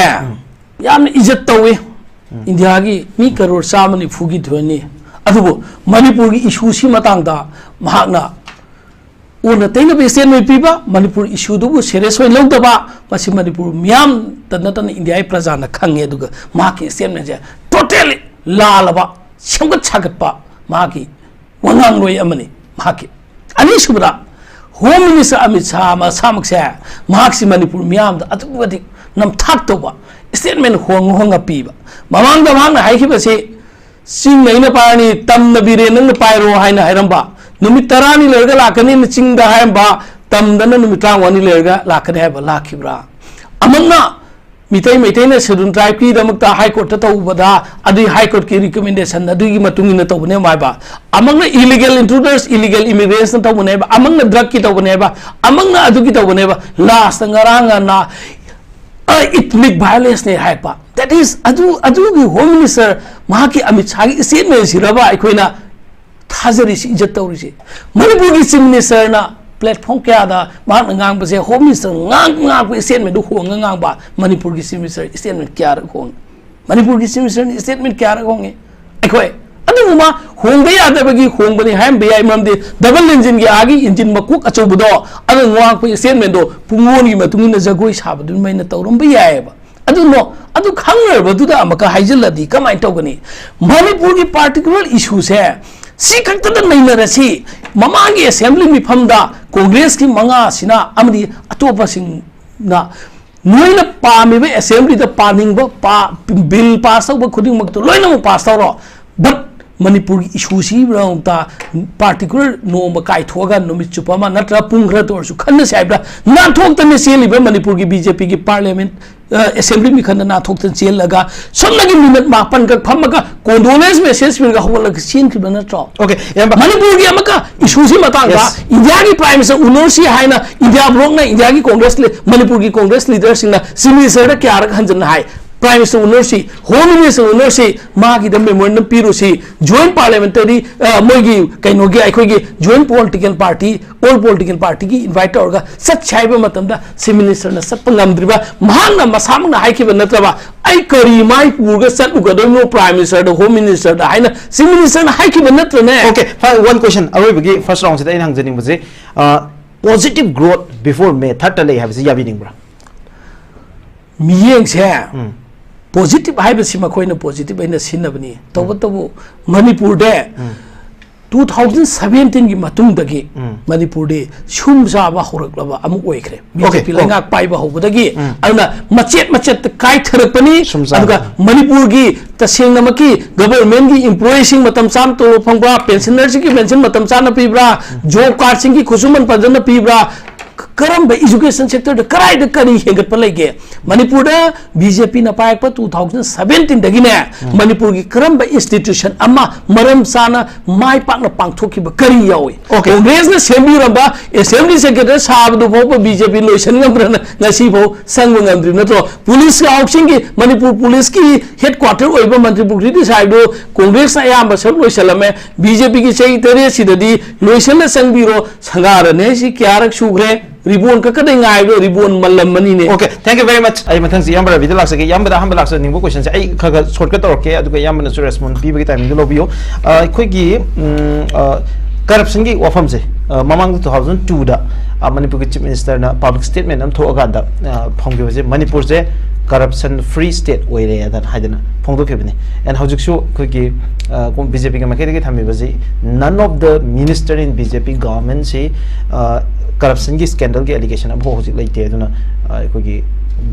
ꯌꯥꯝꯅ ꯏꯖꯠ ꯇꯧꯏ꯫ ꯏꯟꯗꯤꯌꯥꯒꯤ ꯃꯤ ꯀꯔꯣꯔ ꯆꯥꯝꯃ ꯅꯤꯐꯨꯒꯤ ꯊꯣꯏꯅꯤ꯫ ꯑꯗꯨꯕꯨ ꯃꯅꯤꯄꯨꯔꯒꯤ issue ꯁꯤ ꯃꯇꯥꯡꯗ ꯃꯍꯥꯛꯅ ꯑꯣꯟꯅ ꯇꯩꯅꯕ statement ꯄꯤꯕ, ꯃꯅꯤꯄꯨꯔ issue ꯗꯨꯕꯨ serious ꯑꯣꯏꯅ ꯂꯧꯗꯕ, ꯃꯁꯤ ꯃꯅꯤꯄꯨꯔ ꯃꯤꯌꯥꯝꯇ ꯅꯠꯇꯅ ꯏꯟꯗꯤꯌꯥꯒꯤ ꯄ꯭ꯔꯖꯥꯅ ꯈꯪꯉꯦ꯫ ꯑꯗꯨꯒ ꯃꯍꯥꯛꯀꯤ statement ꯁꯦ totally ꯂꯥꯜꯂꯕ, ꯁꯦꯝꯒꯠ ꯁꯥꯒꯠꯄ ꯃꯍꯥꯛꯀꯤ ꯋꯥꯉꯥꯡꯂꯣꯏ ꯑꯃꯅꯤ ꯃꯍꯥꯛꯀꯤ꯫ ꯑꯅꯤꯁꯨꯕꯗ, Home Minister ꯑꯃꯤꯠ ꯁꯥꯍ ꯃꯁꯥꯃꯛꯁꯦ, ꯃꯍꯥꯛꯁꯤ ꯃꯅꯤꯄꯨꯔ ꯃꯤꯌꯥꯝꯗ ꯑꯗꯨꯛꯀꯤ ꯃꯇꯤꯛ ꯅꯝꯊꯥꯛ ꯇꯧꯕ statement ꯍꯣꯡꯉ ꯍꯣꯡꯉ ꯄꯤꯕ꯫ ꯃꯃꯥꯡꯗ ꯃꯍꯥꯛꯅ ꯍꯥꯏꯈꯤꯕꯁꯤ, "ꯆꯤꯡꯅ ꯑꯩꯅ ꯄꯥꯏꯔꯅꯤ, ꯇꯝꯅ ꯕꯤꯔꯦꯟ ꯅꯪꯅ ꯄꯥꯏꯔꯣ" ꯍꯥꯏꯅ ꯍꯥꯏꯔꯝꯕ, ꯅꯨꯃꯤꯠ ꯇꯔꯥꯅꯤ ꯂꯩꯔꯒ ꯂꯥꯛꯀꯅꯤꯅ ꯆꯤꯡꯗ ꯍꯥꯏꯔꯝꯕ, ꯇꯝꯗꯅ ꯅꯨꯃꯤꯠ ꯇꯔꯥꯃꯉꯥꯅꯤ ꯂꯩꯔꯒ ꯂꯥꯛꯀꯅꯤ ꯍꯥꯏꯕ ꯂꯥꯛꯈꯤꯕ꯭ꯔꯥ? ꯑꯃꯨꯛꯅ Meitei, ꯃꯩꯇꯩꯅ Scheduled Tribe ꯀꯤꯗꯃꯛꯇ High Court ꯇ ꯇꯧꯕꯗ, ꯑꯗꯨꯒꯤ High Court ꯀꯤ recommendation ꯑꯗꯨꯒꯤ ꯃꯇꯨꯡ ꯏꯟꯅ ꯇꯧꯕꯅꯦ ꯍꯥꯏꯕ꯫ ꯑꯃꯛꯅ illegal intruders, illegal immigrants ꯅ ꯇꯧꯕꯅꯦ ꯍꯥꯏꯕ, ꯑꯃꯛꯅ drug ꯀꯤ ꯇꯧꯕꯅꯦ ꯍꯥꯏꯕ, ꯑꯃꯛꯅ ꯑꯗꯨꯒꯤ ꯇꯧꯕꯅꯦ ꯍꯥꯏꯕ, last ꯉꯔꯥꯡ ꯉꯟꯅ, ꯑ, ethnic violence ꯅꯦ ꯍꯥꯏꯔꯛꯄ꯫ That is, ꯑꯗꯨ, ꯑꯗꯨꯒꯤ Home Minister ꯃꯍꯥꯛꯀꯤ ꯑꯃꯤꯠ ꯁꯥꯍꯒꯤ statement ꯁꯤꯔꯕ ꯑꯩꯈꯣꯏꯅ ꯊꯥꯖꯔꯤꯁꯤ, ꯏꯖꯠ ꯇꯧꯔꯤꯁꯤ? ꯃꯅꯤꯄꯨꯔꯒꯤ Chief Minister ꯅ platform ꯀꯌꯥꯗ ꯃꯍꯥꯛꯅ ꯉꯥꯡꯕꯁꯦ, Home Minister ꯉꯥꯡ-, ꯉꯥꯡꯕ statement ꯗꯨ ꯍꯣꯡꯉ ꯉꯥꯡꯕ, ꯃꯅꯤꯄꯨꯔꯒꯤ Chief Minister statement ꯀꯌꯥꯔꯛ ꯍꯣꯡꯉꯤ? ꯃꯅꯤꯄꯨꯔꯒꯤ Chief Minister statement ꯀꯌꯥꯔꯛ ꯍꯣꯡꯉꯤ? ꯑꯩꯈꯣꯏ ꯑꯗꯨꯒꯨꯝꯕ ꯍꯣꯡꯕ ꯌꯥꯗꯕꯒꯤ ꯍꯣꯡꯕꯅꯤ ꯍꯥꯏꯔꯝꯕ ꯌꯥꯏ, ꯃꯔꯝꯗꯤ double engine ꯒꯤ ꯑꯥꯒꯤ engine ꯃꯀꯣꯛ ꯑꯆꯧꯕꯗꯣ, ꯑꯗꯨ ꯉꯥꯡꯕꯒꯤ statement ꯗꯣ ꯄꯨꯡꯉꯣꯟꯒꯤ ꯃꯇꯨꯡ ꯏꯟꯅ ꯖꯒꯣꯏ ꯁꯥꯕ ꯑꯗꯨꯃꯥꯏꯅ ꯇꯧꯔꯝꯕ ꯌꯥꯏꯑꯕ꯫ ꯑꯗꯨꯅꯣ, ꯑꯗꯨ ꯈꯪꯅꯔꯕꯗꯨꯗ ꯑꯃꯨꯛꯀ ꯍꯥꯏꯖꯤꯜꯂꯗꯤ ꯀꯃꯥꯏꯅ ꯇꯧꯒꯅꯤ? ꯃꯅꯤꯄꯨꯔꯒꯤ particular issue ꯁꯦ ꯁꯤ ꯈꯛꯇꯗ ꯅꯩꯅꯔꯁꯤ꯫ ꯃꯃꯥꯡꯒꯤ assembly ꯃꯤꯐꯝꯗ Congress ꯀꯤ ꯃꯉꯥꯁꯤꯅ ꯑꯃꯗꯤ ꯑꯇꯣꯞꯄꯁꯤꯡ ꯅ ꯅꯣꯏꯅ ꯄꯥꯝꯃꯤꯕ ꯑꯦꯁꯦꯝꯕ꯭ꯂꯤꯗ ꯄꯥꯅꯤꯡꯕ ꯄꯥ-, ꯕꯤꯜ ꯄꯥꯁ ꯇꯧꯕ ꯈꯨꯗꯤꯡꯃꯛꯇꯨ ꯂꯣꯏꯅꯃꯛ ꯄꯥꯁ ꯇꯧꯔꯣ, ꯕꯠ ꯃꯅꯤꯄꯨꯔꯒꯤ ꯏꯁꯨꯁꯤꯒꯤꯗꯃꯛꯇ ꯄꯥꯔꯇꯤꯀꯨꯂꯔ ꯅꯣꯡꯃ ꯀꯥꯏꯊꯣꯛꯑꯒ ꯅꯨꯃꯤꯠ ꯆꯨꯞꯄ ꯑꯃ ꯅꯠꯇ꯭ꯔꯒ ꯄꯨꯡ ꯈꯔꯇ ꯑꯣꯏꯔꯁꯨ ꯈꯟꯅꯁꯤ ꯍꯥꯏꯕꯗ ꯅꯥꯟꯊꯣꯛꯇꯅ ꯆꯦꯜꯂꯤꯕ ꯃꯅꯤꯄꯨꯔꯒꯤ ꯕꯤ ꯖꯦ ꯄꯤꯒꯤ ꯄꯥꯔꯂꯤꯌꯥꯃꯦꯟ, ꯑ, ꯑꯦꯁꯦꯝꯕ꯭ꯂꯤ ꯃꯤꯈꯜꯗ ꯅꯥꯟꯊꯣꯛꯇꯅ ꯆꯦꯜꯂꯒ ꯁꯨꯞꯅꯒꯤ ꯃꯤꯅꯠ ꯃꯥꯄꯟꯈꯛ ꯐꯝꯃꯒ ꯀꯣꯟꯗꯣꯂꯦꯟꯁ ꯃꯦꯁꯦꯖ ꯄꯤꯔꯒ ꯍꯧꯒꯠꯂꯒ ꯆꯦꯟꯈꯤꯕ ꯅꯠꯇ꯭ꯔꯣ? Okay, ꯏꯌꯥꯝꯕ꯫ ꯃꯅꯤꯄꯨꯔꯒꯤ ꯑꯃꯒ ꯏꯁꯨꯁꯤ ꯃꯇꯥꯡꯗ Yes. ꯏꯟꯗꯤꯌꯥꯒꯤ ꯄ꯭ꯔꯥꯏꯝ ꯃꯤꯅꯤꯁꯇꯔ ꯎꯅꯔꯁꯤ ꯍꯥꯏꯅ ꯏꯟꯗꯤꯌꯥ ꯕ꯭ꯂꯣꯛꯅ ꯏꯟꯗꯤꯌꯥꯒꯤ ꯀꯣꯡꯒ꯭ꯔꯦꯁ ꯂꯤ-, ꯃꯅꯤꯄꯨꯔꯒꯤ ꯀꯣꯡꯒ꯭ꯔꯦꯁ ꯂꯤꯗꯔꯁꯤꯡꯅ ꯆꯤꯐ ꯃꯤꯅꯤꯁꯇꯔꯗ ꯀꯌꯥꯔꯛ ꯍꯟꯖꯟꯅ ꯍꯥꯏ, ꯄ꯭ꯔꯥꯏꯝ ꯃꯤꯅꯤꯁꯇꯔ ꯎꯅꯔꯁꯤ, ꯍꯣꯝ ꯃꯤꯅꯤꯁꯇꯔ ꯎꯅꯔꯁꯤ, ꯃꯥꯒꯤꯗ ꯃꯦꯃꯣꯔꯦꯟꯗꯝ ꯄꯤꯔꯨꯁꯤ, ꯖꯣꯏꯟ ꯄꯥꯔꯂꯤꯌꯥꯃꯦꯟꯇꯔꯤ, ꯑ, ꯃꯣꯏꯒꯤ ꯀꯩꯅꯣꯒꯤ ꯑꯩꯈꯣꯏꯒꯤ join political party, all political ꯄꯥꯔꯇꯤꯒꯤ ꯏꯟꯚꯥꯏꯠ ꯇꯧꯔꯒ ꯆꯠꯁꯤ ꯍꯥꯏꯕ ꯃꯇꯝꯗ ꯆꯤꯐ ꯃꯤꯅꯤꯁꯇꯔꯅ ꯆꯠꯄ ꯉꯝꯗ꯭ꯔꯤꯕ, ꯃꯍꯥꯛꯅ ꯃꯁꯥꯃꯛꯅ ꯍꯥꯏꯈꯤꯕ ꯅꯠꯇ꯭ꯔꯕ, "ꯑꯩ ꯀꯔꯤ ꯃꯥꯏ ꯄꯨꯔꯒ ꯆꯠꯂꯨꯒꯗꯣꯏꯅꯣ ꯄ꯭ꯔꯥꯏꯝ ꯃꯤꯅꯤꯁꯇꯔꯗ, ꯍꯣꯝ ꯃꯤꯅꯤꯁꯇꯔꯗ?" ꯍꯥꯏꯅ ꯆꯤꯐ ꯃꯤꯅꯤꯁꯇꯔꯅ ꯍꯥꯏꯈꯤꯕ ꯅꯠꯇ꯭ꯔꯅꯦ? Okay, fine, one question, ꯑꯔꯣꯏꯕꯒꯤ ꯐꯥꯔꯁ ꯔꯥꯎꯟꯁꯤꯗ ꯑꯩꯅ ꯍꯪꯖꯅꯤꯡꯕꯁꯦ, positive growth before May third ꯂꯩ ꯍꯥꯏꯕꯁꯤ ꯌꯥꯕꯤꯅꯤꯡꯕ꯭ꯔꯥ? ꯃꯤꯠꯌꯦꯡꯁꯦ ꯎꯝ. ꯄꯣꯖꯤꯇꯤꯚ ꯍꯥꯏꯕꯁꯤ ꯃꯈꯣꯏꯅ ꯄꯣꯖꯤꯇꯤꯚ ꯑꯩꯅ ꯁꯤꯖꯤꯟꯅꯕꯅꯤ꯫ ꯇꯧꯕꯇꯕꯨ ꯃꯅꯤꯄꯨꯔꯗ ꯎꯝ. ꯇꯨ ꯊꯥꯎꯖꯟ ꯁꯚꯦꯟꯇꯤꯟꯒꯤ ꯃꯇꯨꯡꯗꯒꯤ ꯎꯝ. ꯃꯅꯤꯄꯨꯔꯗꯤ ꯁꯨꯝ ꯆꯥꯕ ꯍꯧꯔꯛꯂꯕ ꯑꯃ ꯑꯣꯏꯈ꯭ꯔꯦ, ꯕꯤ ꯖꯦ ꯄꯤ Okay, ꯂꯩꯉꯥꯛ ꯄꯥꯏꯕ ꯍꯧꯕꯗꯒꯤ꯫ ꯎꯝ. ꯑꯗꯨꯅ ꯃꯆꯦꯠ ꯃꯆꯦꯠꯇ ꯀꯥꯏꯊꯔꯛꯄꯅꯤ꯫ ꯁꯨꯝ ꯆꯥꯕ. ꯑꯗꯨꯒ ꯃꯅꯤꯄꯨꯔꯒꯤ ꯇꯁꯦꯡꯅꯃꯛꯀꯤ ꯒꯕꯔꯃꯦꯟꯒꯤ ꯏꯝꯄ꯭ꯂꯣꯌꯤꯁꯤꯡ ꯃꯇꯝ ꯆꯥꯅ ꯇꯣꯂꯣꯞ ꯐꯪꯕ꯭ꯔꯥ, ꯄꯦꯟꯁꯤꯅꯔꯁꯤꯡꯒꯤ ꯄꯦꯟꯁꯤꯟ ꯃꯇꯝ ꯆꯥꯅ ꯄꯤꯕ꯭ꯔꯥ, ꯖꯣꯕ ꯀꯥꯔꯗꯁꯤꯡꯒꯤ ꯈꯨꯠꯁꯨꯃꯟ ꯐꯖꯅ ꯄꯤꯕ꯭ꯔꯥ, ꯀ-, ꯀꯔꯝꯕ ꯏꯖꯨꯀꯦꯁꯟ ꯁꯦꯛꯇꯔꯗ ꯀꯗꯥꯏꯗ ꯀꯔꯤ ꯍꯦꯟꯒꯠꯄ ꯂꯩꯒꯦ? ꯃꯅꯤꯄꯨꯔꯗ ꯕꯤ ꯖꯦ ꯄꯤꯅ ꯄꯥꯏꯔꯛꯄ ꯇꯨ ꯊꯥꯎꯖꯟ ꯁꯚꯦꯟꯇꯤꯟꯗꯒꯤꯅꯦ, ꯃꯅꯤꯄꯨꯔꯒꯤ ꯀꯔꯝꯕ ꯏꯟꯁꯇꯤꯇ꯭ꯌꯨꯁꯟ ꯑꯃ ꯃꯔꯝ ꯆꯥꯅ ꯃꯥꯏ ꯄꯥꯛꯅ ꯄꯥꯡꯊꯣꯛꯈꯤꯕ ꯀꯔꯤ ꯌꯥꯎꯏ? Okay. ꯀꯣꯡꯒ꯭ꯔꯦꯁꯅ ꯁꯦꯝꯕꯤꯔꯝꯕ ꯑꯦꯁꯦꯝꯕ꯭ꯂꯤ ꯁꯦꯀ꯭ꯔꯦꯇꯔꯤ ꯁꯥꯕꯗꯨ ꯐꯥꯎꯕ ꯕꯤ ꯖꯦ ꯄꯤ ꯂꯣꯏꯁꯤꯟ ꯉꯝꯗ꯭ꯔꯅ ꯉꯁꯤ ꯐꯥꯎ ꯆꯪꯕ ꯉꯝꯗ꯭ꯔꯤ ꯅꯠꯇ꯭ꯔꯣ? ꯄꯨꯂꯤꯁ ꯍꯥꯎꯁꯤꯡꯒꯤ, ꯃꯅꯤꯄꯨꯔ ꯄꯨꯂꯤꯁꯀꯤ ꯍꯦꯗ ꯀ꯭ꯋꯥꯔꯇꯔ ꯑꯣꯏꯕ ꯃꯟꯇ꯭ꯔꯤ ꯄꯨꯈ꯭ꯔꯤꯗꯤ ꯁꯥꯏꯗꯨ ꯀꯣꯡꯒ꯭ꯔꯦꯁꯅ ꯑꯌꯥꯝꯕ ꯁꯔꯨꯛ ꯂꯣꯏꯁꯤꯜꯂꯝꯃꯦ꯫ ꯕꯤ ꯖꯦ ꯄꯤꯒꯤ ꯆꯍꯤ ꯇꯔꯦꯠꯁꯤꯗꯗꯤ ꯂꯣꯏꯁꯤꯜꯂ ꯆꯪꯕꯤꯔꯣ꯫ ꯁꯪꯒꯥꯔꯅꯦ ꯁꯤ ꯀꯌꯥꯔꯛ ꯁꯨꯈ꯭ꯔꯦ? ꯔꯤꯕꯣꯟ ꯀꯛꯀꯗꯩ ꯉꯥꯏꯕꯗꯣ ꯔꯤꯕꯣꯟ ꯃꯜꯂꯝꯃꯅꯤꯅꯦ꯫ Okay, thank you very much. ꯑꯩ ꯃꯊꯪꯁꯤ ꯏꯌꯥꯝꯕ ꯔꯕꯤꯗ ꯂꯥꯛꯆꯒꯦ꯫ ꯏꯌꯥꯝꯕꯗ ꯑꯍꯥꯟꯕ ꯂꯥꯛꯆꯅꯤꯡꯕ ꯀꯣꯏꯁꯟꯁꯦ ꯑꯩ ꯈꯔ ꯈꯔ ꯁꯣꯔꯠꯀꯠ ꯇꯧꯔꯛꯀꯦ, ꯑꯗꯨꯒ ꯏꯌꯥꯝꯕꯅꯁꯨ ꯔꯦꯁꯄꯣꯟ ꯄꯤꯕꯒꯤ ꯇꯥꯏꯃꯤꯡꯗꯨ ꯂꯧꯕꯤꯌꯨ꯫ ꯑ, ꯑꯩꯈꯣꯏꯒꯤ, ꯎꯝ, ꯑ, ꯀꯔꯞꯁꯟꯒꯤ ꯋꯥꯐꯝꯁꯦ, ꯑ, ꯃꯃꯥꯡꯗ ꯇꯨ ꯊꯥꯎꯖꯟ ꯇꯨꯗ, ꯑ, ꯃꯅꯤꯄꯨꯔꯒꯤ ꯆꯤꯐ ꯃꯤꯅꯤꯁꯇꯔꯅ ꯄꯕ꯭ꯂꯤꯛ ꯁ꯭ꯇꯦꯠꯃꯦꯟ ꯑꯃ ꯊꯣꯛꯑꯀꯥꯟꯗ, ꯑ, ꯐꯣꯡꯈꯤꯕꯁꯦ, ꯃꯅꯤꯄꯨꯔꯁꯦ ꯀꯔꯞꯁꯟ ꯐ꯭ꯔꯤ ꯁ꯭ꯇꯦꯠ ꯑꯣꯏꯔꯦ ꯍꯥꯏꯗꯅ, ꯍꯥꯏꯗꯅ ꯐꯣꯡꯗꯣꯛꯈꯤꯕꯅꯤ꯫ ꯑꯦꯟ ꯍꯧꯖꯤꯛꯁꯨ ꯑꯩꯈꯣꯏꯒꯤ, ꯑ, ꯕꯤ ꯖꯦ ꯄꯤꯒꯤ ꯃꯥꯏꯀꯩꯗꯒꯤ ꯊꯝꯃꯤꯕꯁꯤ, none of the minister in B J P government ꯁꯤ, ꯑ, ꯀꯔꯞꯁꯟꯒꯤ ꯁ꯭ꯀꯦꯟꯗꯜꯒꯤ ꯑꯦꯂꯤꯒꯦꯁꯟ ꯑꯃꯐꯥꯎ ꯍꯧꯖꯤꯛ ꯂꯩꯇꯦ꯫ ꯑꯗꯨꯅ ꯑꯩꯈꯣꯏꯒꯤ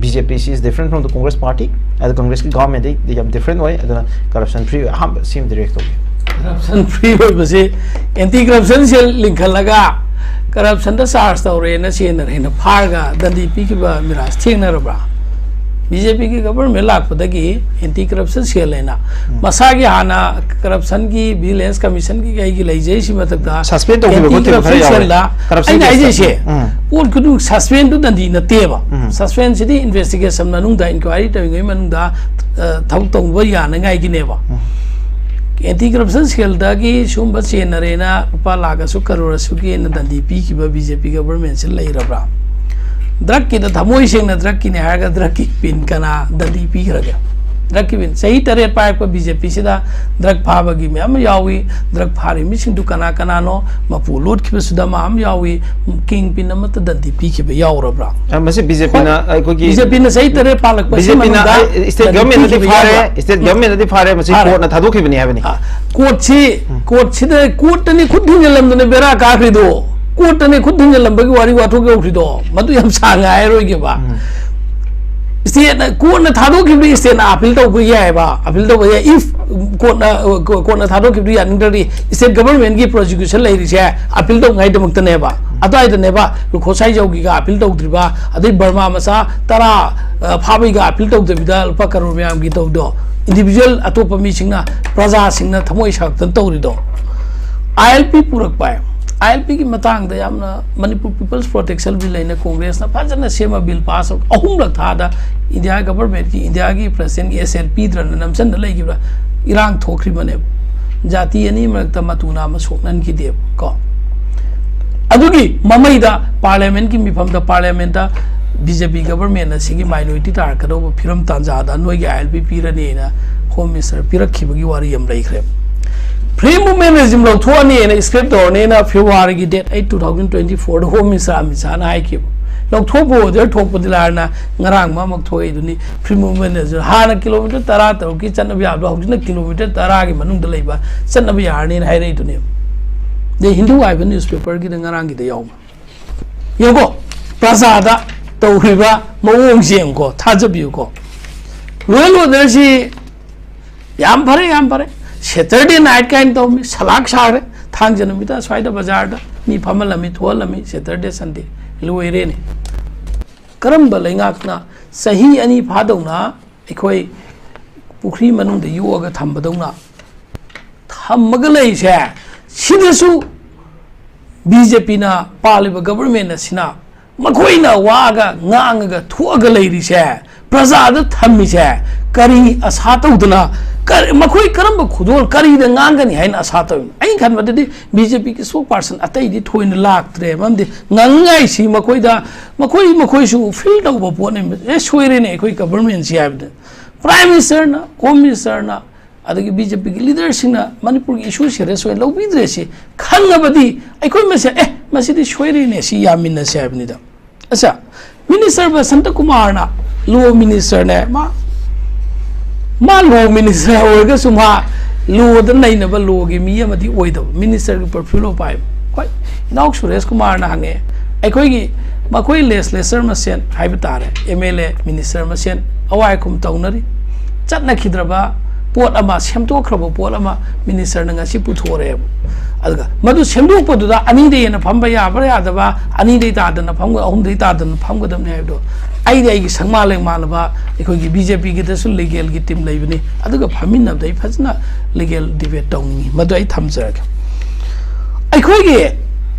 BJP is different from the Congress party, ꯑꯗ ꯀꯪꯒ꯭ꯔꯦꯁꯀꯤ ꯒꯚꯔꯟꯃꯦꯟꯗꯩ ꯌꯥꯝ ꯗꯤꯐ꯭ꯔꯦꯟ ꯑꯣꯏ꯫ ꯑꯗꯨꯅ ꯀꯔꯞꯁꯟ ꯐ꯭ꯔꯤ ꯑꯣꯏ꯫ ꯑꯍꯥꯟꯕ ꯁꯤꯃꯗꯤ ꯔꯤꯌꯦꯛ ꯇꯧꯒꯦ꯫ ꯀꯔꯞꯁꯟ ꯐ꯭ꯔꯤ ꯑꯣꯏꯕꯁꯤ ꯑꯦꯟꯇꯤ ꯀꯔꯞꯁꯟ ꯁꯦꯜ ꯂꯤꯡꯈꯠꯂꯒ ꯀꯔꯞꯁꯟꯗ ꯆꯥꯔꯖ ꯇꯧꯔꯦꯅ ꯁꯦꯟꯅꯔꯦꯅ ꯐꯥꯔꯒ ꯗꯟꯗꯤ ꯄꯤꯈꯤꯕ ꯃꯤꯔꯥꯖ ꯊꯦꯡꯅꯔꯕ꯭ꯔꯥ? BJPꯒꯤ ꯒꯚꯔꯟꯃꯦꯟ ꯂꯥꯛꯄꯗꯒꯤ ꯑꯦꯟꯇꯤ ꯀꯔꯞꯁꯟ ꯁꯦꯜ ꯍꯥꯏꯅ ꯃꯁꯥꯒꯤ ꯍꯥꯟꯅ ꯀꯔꯞꯁꯟꯒꯤ ꯚꯤꯖꯤꯂꯦꯟꯁ ꯀꯃꯤꯁꯟꯒꯤ ꯀꯩꯒꯤ ꯂꯩꯖꯩ꯫ ꯁꯤ ꯃꯊꯛꯇ ꯁꯁꯄꯦꯟ ꯇꯧꯈꯤꯕ ꯑꯦꯟꯇꯤ ꯈꯣꯠꯈꯤꯕ ꯈꯔ ꯀꯔꯞꯁꯟ ꯌꯥꯎꯔꯦ꯫ ꯁꯦꯜꯗ ꯑꯩꯅ ꯀꯔꯞꯁꯟꯒꯤ ꯍꯥꯏꯖꯩꯁꯦ ꯁꯁꯄꯦꯟ꯫ ꯎꯝ꯫ ꯄꯣꯠ ꯈꯨꯗꯤꯡꯃꯛ ꯁꯁꯄꯦꯟꯗꯨ ꯗꯟꯗꯤ ꯅꯠꯇꯦꯕ꯫ ꯎꯝ꯫ ꯁꯁꯄꯦꯟꯁꯤꯗꯤ ꯏꯟꯚꯦꯁꯇꯤꯒꯦꯁꯟ ꯃꯅꯨꯡꯗ, ꯏꯟꯀ꯭ꯋꯥꯏꯔꯤ ꯇꯧꯔꯤꯉꯩ ꯃꯅꯨꯡꯗ, ꯑ, ꯊꯕꯛ ꯇꯧꯕ ꯌꯥꯅꯉꯥꯏꯒꯤꯅꯦꯕ꯫ ꯎꯝ꯫ ꯑꯦꯟꯇꯤ ꯀꯔꯞꯁꯟ ꯁꯦꯜꯗꯒꯤ ꯁꯨꯝꯕ ꯆꯦꯟꯅꯔꯦꯅ ꯂꯨꯄꯥ ꯂꯥꯈ ꯑꯁꯨꯛ ꯀꯔꯣꯔ ꯑꯁꯨꯛꯀꯤ ꯍꯦꯟꯅ ꯗꯟꯗꯤ ꯄꯤꯈꯤꯕ BJP ꯒꯚꯔꯟꯃꯦꯟꯁꯤ ꯂꯩꯔꯕ꯭ꯔꯥ? ꯗ꯭ꯔꯒꯀꯤꯗ ꯊꯃꯣꯏ ꯁꯦꯡꯅ ꯗ꯭ꯔꯒꯀꯤꯅꯦ ꯍꯥꯏꯔꯒ ꯗ꯭ꯔꯒꯀꯤ ꯄꯤꯟ ꯀꯅꯥ ꯗꯟꯗꯤ ꯄꯤꯈ꯭ꯔꯒꯦ? ꯗ꯭ꯔꯒꯀꯤ ꯄꯤꯟ ꯆꯍꯤ ꯇꯔꯦꯠ ꯄꯥꯏꯔꯛꯄ BJPꯁꯤꯗ ꯗ꯭ꯔꯒ ꯐꯥꯕꯒꯤ ꯃꯌꯥꯝ ꯑꯃ ꯌꯥꯎꯏ꯫ ꯗ꯭ꯔꯒ ꯐꯥꯔꯤ ꯃꯤꯁꯤꯡꯗꯨ ꯀꯅꯥ ꯀꯅꯥꯅꯣ? ꯃꯄꯨ ꯂꯣꯠꯈꯤꯕꯁꯨ ꯗꯃꯥ ꯑꯃ ꯌꯥꯎꯏ꯫ ꯀꯤꯡ ꯄꯤꯟ ꯑꯃꯠꯇ ꯗꯟꯗꯤ ꯄꯤꯈꯤꯕ ꯌꯥꯎꯔꯕ꯭ꯔꯥ? ꯑ, ꯃꯁꯤ BJPꯅ ꯍꯣꯏ꯫ ꯑꯩꯈꯣꯏꯒꯤ BJPꯅ ꯆꯍꯤ ꯇꯔꯦꯠ ꯄꯥꯜꯂꯛꯄꯁꯤ BJPꯅ ꯃꯅꯨꯡꯗ ꯑꯩ, state ꯗꯟꯗꯤ governmentꯅꯗꯤ ꯄꯤꯈꯤꯕ ꯐꯥꯔꯦ, ꯌꯥꯎꯕ꯭ꯔꯥ? State governmentꯅꯗꯤ ꯐꯥꯔꯦ, ꯃꯁꯤ ꯐꯥꯔꯦ꯫ Courtꯅ ꯊꯥꯗꯣꯛꯈꯤꯕꯅꯤ ꯍꯥꯏꯕꯅꯤ꯫ ꯑ, courtꯁꯤ, ꯎꯝ꯫ Courtꯁꯤꯗ, courtꯇꯅꯤ ꯈꯨꯠ ꯊꯤꯡꯖꯤꯜꯂꯝꯗꯅ ꯕꯦꯔꯥ ꯀꯥꯈ꯭ꯔꯤꯗꯣ, courtꯇꯅꯤ ꯈꯨꯠ ꯊꯤꯡꯖꯤꯜꯂꯝꯕꯒꯤ ꯋꯥꯔꯤ ꯋꯥꯊꯣꯛ ꯌꯧꯈ꯭ꯔꯤꯗꯣ, ꯃꯗꯨ ꯌꯥꯝ ꯁꯥꯡꯅ ꯍꯥꯏꯔꯣꯏꯒꯦꯕ꯫ ꯎꯝ꯫ Stateꯅ, courtꯅ ꯊꯥꯗꯣꯛꯈꯤꯕꯗꯨ stateꯅ appeal ꯇꯧꯕ ꯌꯥꯏꯑꯕ, appeal ꯇꯧꯕ ꯌꯥꯏ꯫ If courtꯅ, courtꯅ ꯊꯥꯗꯣꯛꯈꯤꯕꯗꯨ ꯌꯥꯅꯤꯡꯗ꯭ꯔꯗꯤ state governmentꯀꯤ prosecution ꯂꯩꯔꯤꯁꯦ appeal ꯇꯧꯉꯥꯏꯗꯃꯛꯇꯅꯦꯕ꯫ ꯑꯗꯨꯋꯥꯏꯗꯅꯦꯕ ꯂꯨꯈꯣꯁꯥꯏꯖꯧꯒꯤꯒ appeal ꯇꯧꯗ꯭ꯔꯤꯕ, ꯑꯗꯩ ꯕꯔꯃꯥ ꯃꯆꯥ ꯇꯔꯥ, ꯑ, ꯐꯥꯕꯩꯒ appeal ꯇꯧꯗꯕꯤꯗ ꯂꯨꯄꯥ ꯀꯔꯣꯔ ꯃꯌꯥꯝꯒꯤ ꯇꯧꯗꯣ꯫ Individual ꯑꯇꯣꯞꯄ ꯃꯤꯁꯤꯡꯅ, ꯄ꯭ꯔꯖꯥꯁꯤꯡꯅ ꯊꯃꯣꯏ ꯁꯥꯒꯠꯇꯅ ꯇꯧꯔꯤꯗꯣ꯫ ILP ꯄꯨꯔꯛꯄ ꯍꯥꯏ꯫ ILPꯒꯤ ꯃꯇꯥꯡꯗ ꯌꯥꯝꯅ Manipur People's Protection Bill ꯍꯥꯏꯅ ꯀꯣꯡꯒ꯭ꯔꯦꯁꯅ ꯐꯖꯅ ꯁꯦꯝꯕ bill pass ꯑꯍꯨꯝꯂꯛ ꯊꯥꯗ India governmentꯀꯤ, Indiaꯒꯤ presidentꯀꯤ assent ꯄꯤꯗ꯭ꯔꯅ ꯅꯝꯁꯤꯟꯗ ꯂꯩꯈꯤꯕ ꯏꯔꯥꯡ ꯊꯣꯛꯈ꯭ꯔꯤꯕꯅꯦꯕ꯫ ꯖꯥꯇꯤ ꯑꯅꯤ ꯃꯔꯛꯇ ꯃꯇꯨ ꯅꯥꯝꯃ ꯁꯣꯛꯅꯍꯟꯈꯤꯗꯦꯕ ꯀꯣ꯫ ꯑꯗꯨꯒꯤ ꯃꯃꯩꯗ parliamentꯀꯤ ꯃꯤꯐꯝꯗ parliamentꯇ BJP government ꯑꯁꯤꯒꯤ minority ꯇꯥꯔꯛꯀꯗꯧꯕ ꯐꯤꯕꯝ ꯇꯥꯟꯖꯥꯗ ꯅꯣꯏꯒꯤ ILP ꯄꯤꯔꯅꯤꯅ Home Minister ꯄꯤꯔꯛꯈꯤꯕꯒꯤ ꯋꯥꯔꯤ ꯑꯃ ꯂꯩꯈ꯭ꯔꯦ꯫ Free movement regime ꯂꯧꯊꯣꯛꯑꯅꯤꯅ scrap ꯇꯧꯔꯅꯤꯅ Februaryꯒꯤ date eight, two thousand twenty fourꯗ Home Minister Amit ꯁꯥꯍꯅ ꯍꯥꯏꯈꯤꯕ꯫ ꯂꯧꯊꯣꯛꯄ order ꯊꯣꯛꯄꯗꯤ ꯂꯥꯏꯔꯅ ꯉꯔꯥꯡ ꯃꯃꯛ ꯊꯣꯛꯏꯗꯨꯅꯤ꯫ Free movement ꯍꯥꯏꯁꯦ ꯍꯥꯟꯅ kilometre ꯇꯔꯥ ꯇꯔꯨꯛꯀꯤ ꯆꯠꯅꯕ ꯌꯥꯕꯗꯣ ꯍꯧꯖꯤꯛꯅ kilometre ꯇꯔꯥꯒꯤ ꯃꯅꯨꯡꯗ ꯂꯩꯕ ꯆꯠꯅꯕ ꯌꯥꯔꯅꯤꯅ ꯍꯥꯏꯔꯛꯏꯗꯨꯅꯦꯕ꯫ The Hindu ꯍꯥꯏꯕ newspaperꯒꯤꯗ ꯉꯔꯥꯡꯒꯤꯗ ꯌꯥꯎꯕ꯫ ꯌꯦꯡꯉꯣ, ꯄ꯭ꯔꯖꯥꯗ ꯇꯧꯔꯤꯕ ꯃꯑꯣꯡꯁꯦ ꯌꯦꯡꯉꯨꯀꯣ, ꯊꯥꯖꯕꯤꯌꯨꯀꯣ꯫ ꯂꯣ ꯑꯦꯟ ꯑꯣꯔꯗꯔꯁꯤ ꯌꯥꯝ ꯐꯔꯦ, ꯌꯥꯝ ꯐꯔꯦ꯫ ꯁꯦꯇꯔꯗꯦ ꯅꯥꯏꯠ ꯀꯥꯏꯅ ꯇꯧꯔꯝꯃꯤ, ꯁꯂꯥꯛ ꯁꯥꯈ꯭ꯔꯦ꯫ ꯊꯥꯡꯖ ꯅꯨꯃꯤꯠꯇ ꯁ꯭ꯋꯥꯏꯗ ꯕꯖꯥꯔꯗ ꯃꯤ ꯐꯝꯍꯜꯂꯝꯃꯤ, ꯊꯣꯛꯍꯜꯂꯝꯃꯤ, ꯁꯦꯇꯔꯗꯦ ꯁꯟꯗꯦ ꯂꯣꯏꯔꯦꯅꯦ꯫ ꯀꯔꯝꯕ ꯂꯩꯉꯥꯛꯅ ꯆꯍꯤ ꯑꯅꯤ ꯐꯥꯗꯧꯅ ꯑꯩꯈꯣꯏ ꯄꯨꯈ꯭ꯔꯤ ꯃꯅꯨꯡꯗ ꯌꯣꯛꯑꯒ ꯊꯝꯕꯗꯧꯅ ꯊꯝꯃꯒ ꯂꯩꯔꯤꯁꯦ? ꯁꯤꯗꯁꯨ ꯕꯤ ꯖꯦ ꯄꯤꯅ ꯄꯥꯜꯂꯤꯕ ꯒꯕꯔꯃꯦꯟ ꯑꯁꯤꯅ ꯃꯈꯣꯏꯅ ꯋꯥꯒ ꯉꯥꯡꯉꯒ ꯊꯣꯛꯑꯒ ꯂꯩꯔꯤꯁꯦ, ꯄ꯭ꯔꯖꯥꯗ ꯊꯝꯃꯤꯁꯦ, ꯀꯔꯤ ꯑꯁꯥ ꯇꯧꯗꯅ, ꯀꯔꯤ, ꯃꯈꯣꯏ ꯀꯔꯝꯕ ꯈꯨꯗꯣꯜ, ꯀꯔꯤꯗ ꯉꯥꯡꯒꯅꯤ ꯍꯥꯏꯅ ꯑꯁꯥ ꯇꯧꯔꯤꯅꯣ? ꯑꯩꯅ ꯈꯟꯕꯗꯗꯤ ꯕꯤ ꯖꯦ ꯄꯤꯒꯤ ꯁ꯭ꯄꯣꯛ ꯄꯥꯔꯁꯟ ꯑꯇꯩꯗꯤ ꯊꯣꯏꯅ ꯂꯥꯛꯇ꯭ꯔꯦ꯫ ꯃꯔꯝꯗꯤ ꯉꯥꯡꯅꯤꯡꯉꯥꯏꯁꯤ ꯃꯈꯣꯏꯗ, ꯃꯈꯣꯏ, ꯃꯈꯣꯏꯁꯨ ꯐꯤꯜ ꯇꯧꯕ ꯄꯣꯠꯅꯦ꯫ ꯑꯦ, ꯁꯣꯏꯔꯦꯅꯦ ꯑꯩꯈꯣꯏ ꯒꯕꯔꯃꯦꯟꯁꯤ ꯍꯥꯏꯕꯗ꯫ ꯄ꯭ꯔꯥꯏꯝ ꯃꯤꯅꯤꯁꯇꯔꯅ, ꯍꯣꯝ ꯃꯤꯅꯤꯁꯇꯔꯅ, ꯑꯗꯒꯤ ꯕꯤ ꯖꯦ ꯄꯤꯒꯤ ꯂꯤꯗꯔꯁꯤꯡꯅ ꯃꯅꯤꯄꯨꯔꯒꯤ ꯏꯁꯨ ꯁꯦꯔꯤꯌꯁ ꯑꯣꯏꯅ ꯂꯧꯕꯤꯗ꯭ꯔꯦ ꯁꯤ ꯈꯪꯉꯕꯗꯤ ꯑꯩꯈꯣꯏ ꯃꯁꯦꯟ, "ꯑꯦ, ꯃꯁꯤꯗꯤ ꯁꯣꯏꯔꯦꯅꯦ, ꯁꯤ ꯌꯥꯃꯤꯟꯅꯁꯦ" ꯍꯥꯏꯕꯅꯤꯗ꯫ ꯑꯠꯆꯥ, ꯃꯤꯅꯤꯁꯇꯔ ꯕꯁꯟꯇ ꯀꯨꯃꯥꯔꯅ, ꯂꯣ ꯃꯤꯅꯤꯁꯇꯔꯅꯦ ꯃꯥ, ꯃꯥ ꯂꯣ ꯃꯤꯅꯤꯁꯇꯔ ꯑꯣꯏꯔꯒꯁꯨ ꯃꯥ ꯂꯣꯗ ꯅꯩꯅꯕ ꯂꯣꯒꯤ ꯃꯤ ꯑꯃꯗꯤ ꯑꯣꯏꯗꯕ, ꯃꯤꯅꯤꯁꯇꯔꯒꯤ ꯄꯣꯔꯠꯐꯣꯂꯤꯑꯣ ꯄꯥꯏꯕ꯫ ꯍꯣꯏ, ꯏꯅꯥꯎ ꯁꯨꯔꯦꯁ ꯀꯨꯃꯥꯔꯅ ꯍꯪꯉꯦ, ꯑꯩꯈꯣꯏꯒꯤ ꯃꯈꯣꯏ ꯂꯦꯖꯤꯁꯂꯦꯆꯔ ꯃꯁꯦꯟ ꯍꯥꯏꯕ ꯇꯥꯔꯦ, ꯑꯦꯝ ꯑꯦꯜ ꯑꯦ, ꯃꯤꯅꯤꯁꯇꯔ ꯃꯁꯦꯟ ꯑꯋꯥꯏ ꯑꯈꯨꯝ ꯇꯧꯅꯔꯤ꯫ ꯆꯠꯅꯈꯤꯗ꯭ꯔꯕ ꯄꯣꯠ ꯑꯃ, ꯁꯦꯝꯗꯣꯛꯈ꯭ꯔꯕ ꯄꯣꯠ ꯑꯃ ꯃꯤꯅꯤꯁꯇꯔꯅ ꯉꯁꯤ ꯄꯨꯊꯣꯔꯛꯑꯦꯕ꯫ ꯑꯗꯨꯒ ꯃꯗꯨ ꯁꯦꯝꯗꯣꯛꯄꯗꯨꯗ ꯑꯅꯤꯗꯩ ꯍꯦꯟꯅ ꯐꯝꯕ ꯌꯥꯕ꯭ꯔꯥ ꯌꯥꯗꯕ, ꯑꯅꯤꯗꯩ ꯇꯥꯗꯅ ꯐꯝꯒ-, ꯑꯍꯨꯝꯗꯩ ꯇꯥꯗꯅ ꯐꯝꯒꯗꯕꯅꯤ ꯍꯥꯏꯕꯗꯣ, ꯑꯩꯗꯤ ꯑꯩꯒꯤ ꯁꯪꯃꯥ ꯂꯩꯃꯥꯟꯅꯕ ꯑꯩꯈꯣꯏꯒꯤ ꯕꯤ ꯖꯦ ꯄꯤꯒꯤꯗꯁꯨ ꯂꯤꯒꯦꯜꯒꯤ ꯇꯤꯝ ꯂꯩꯕꯅꯤ, ꯑꯗꯨꯒ ꯐꯝꯃꯤꯟꯅꯕꯗ ꯑꯩ ꯐꯖꯅ ꯂꯤꯒꯦꯜ ꯗꯤꯕꯦꯠ ꯇꯧꯅꯤꯡꯉꯤ, ꯃꯗꯨ ꯑꯩ ꯊꯝꯖꯔꯒꯦ꯫ ꯑꯩꯈꯣꯏꯒꯤ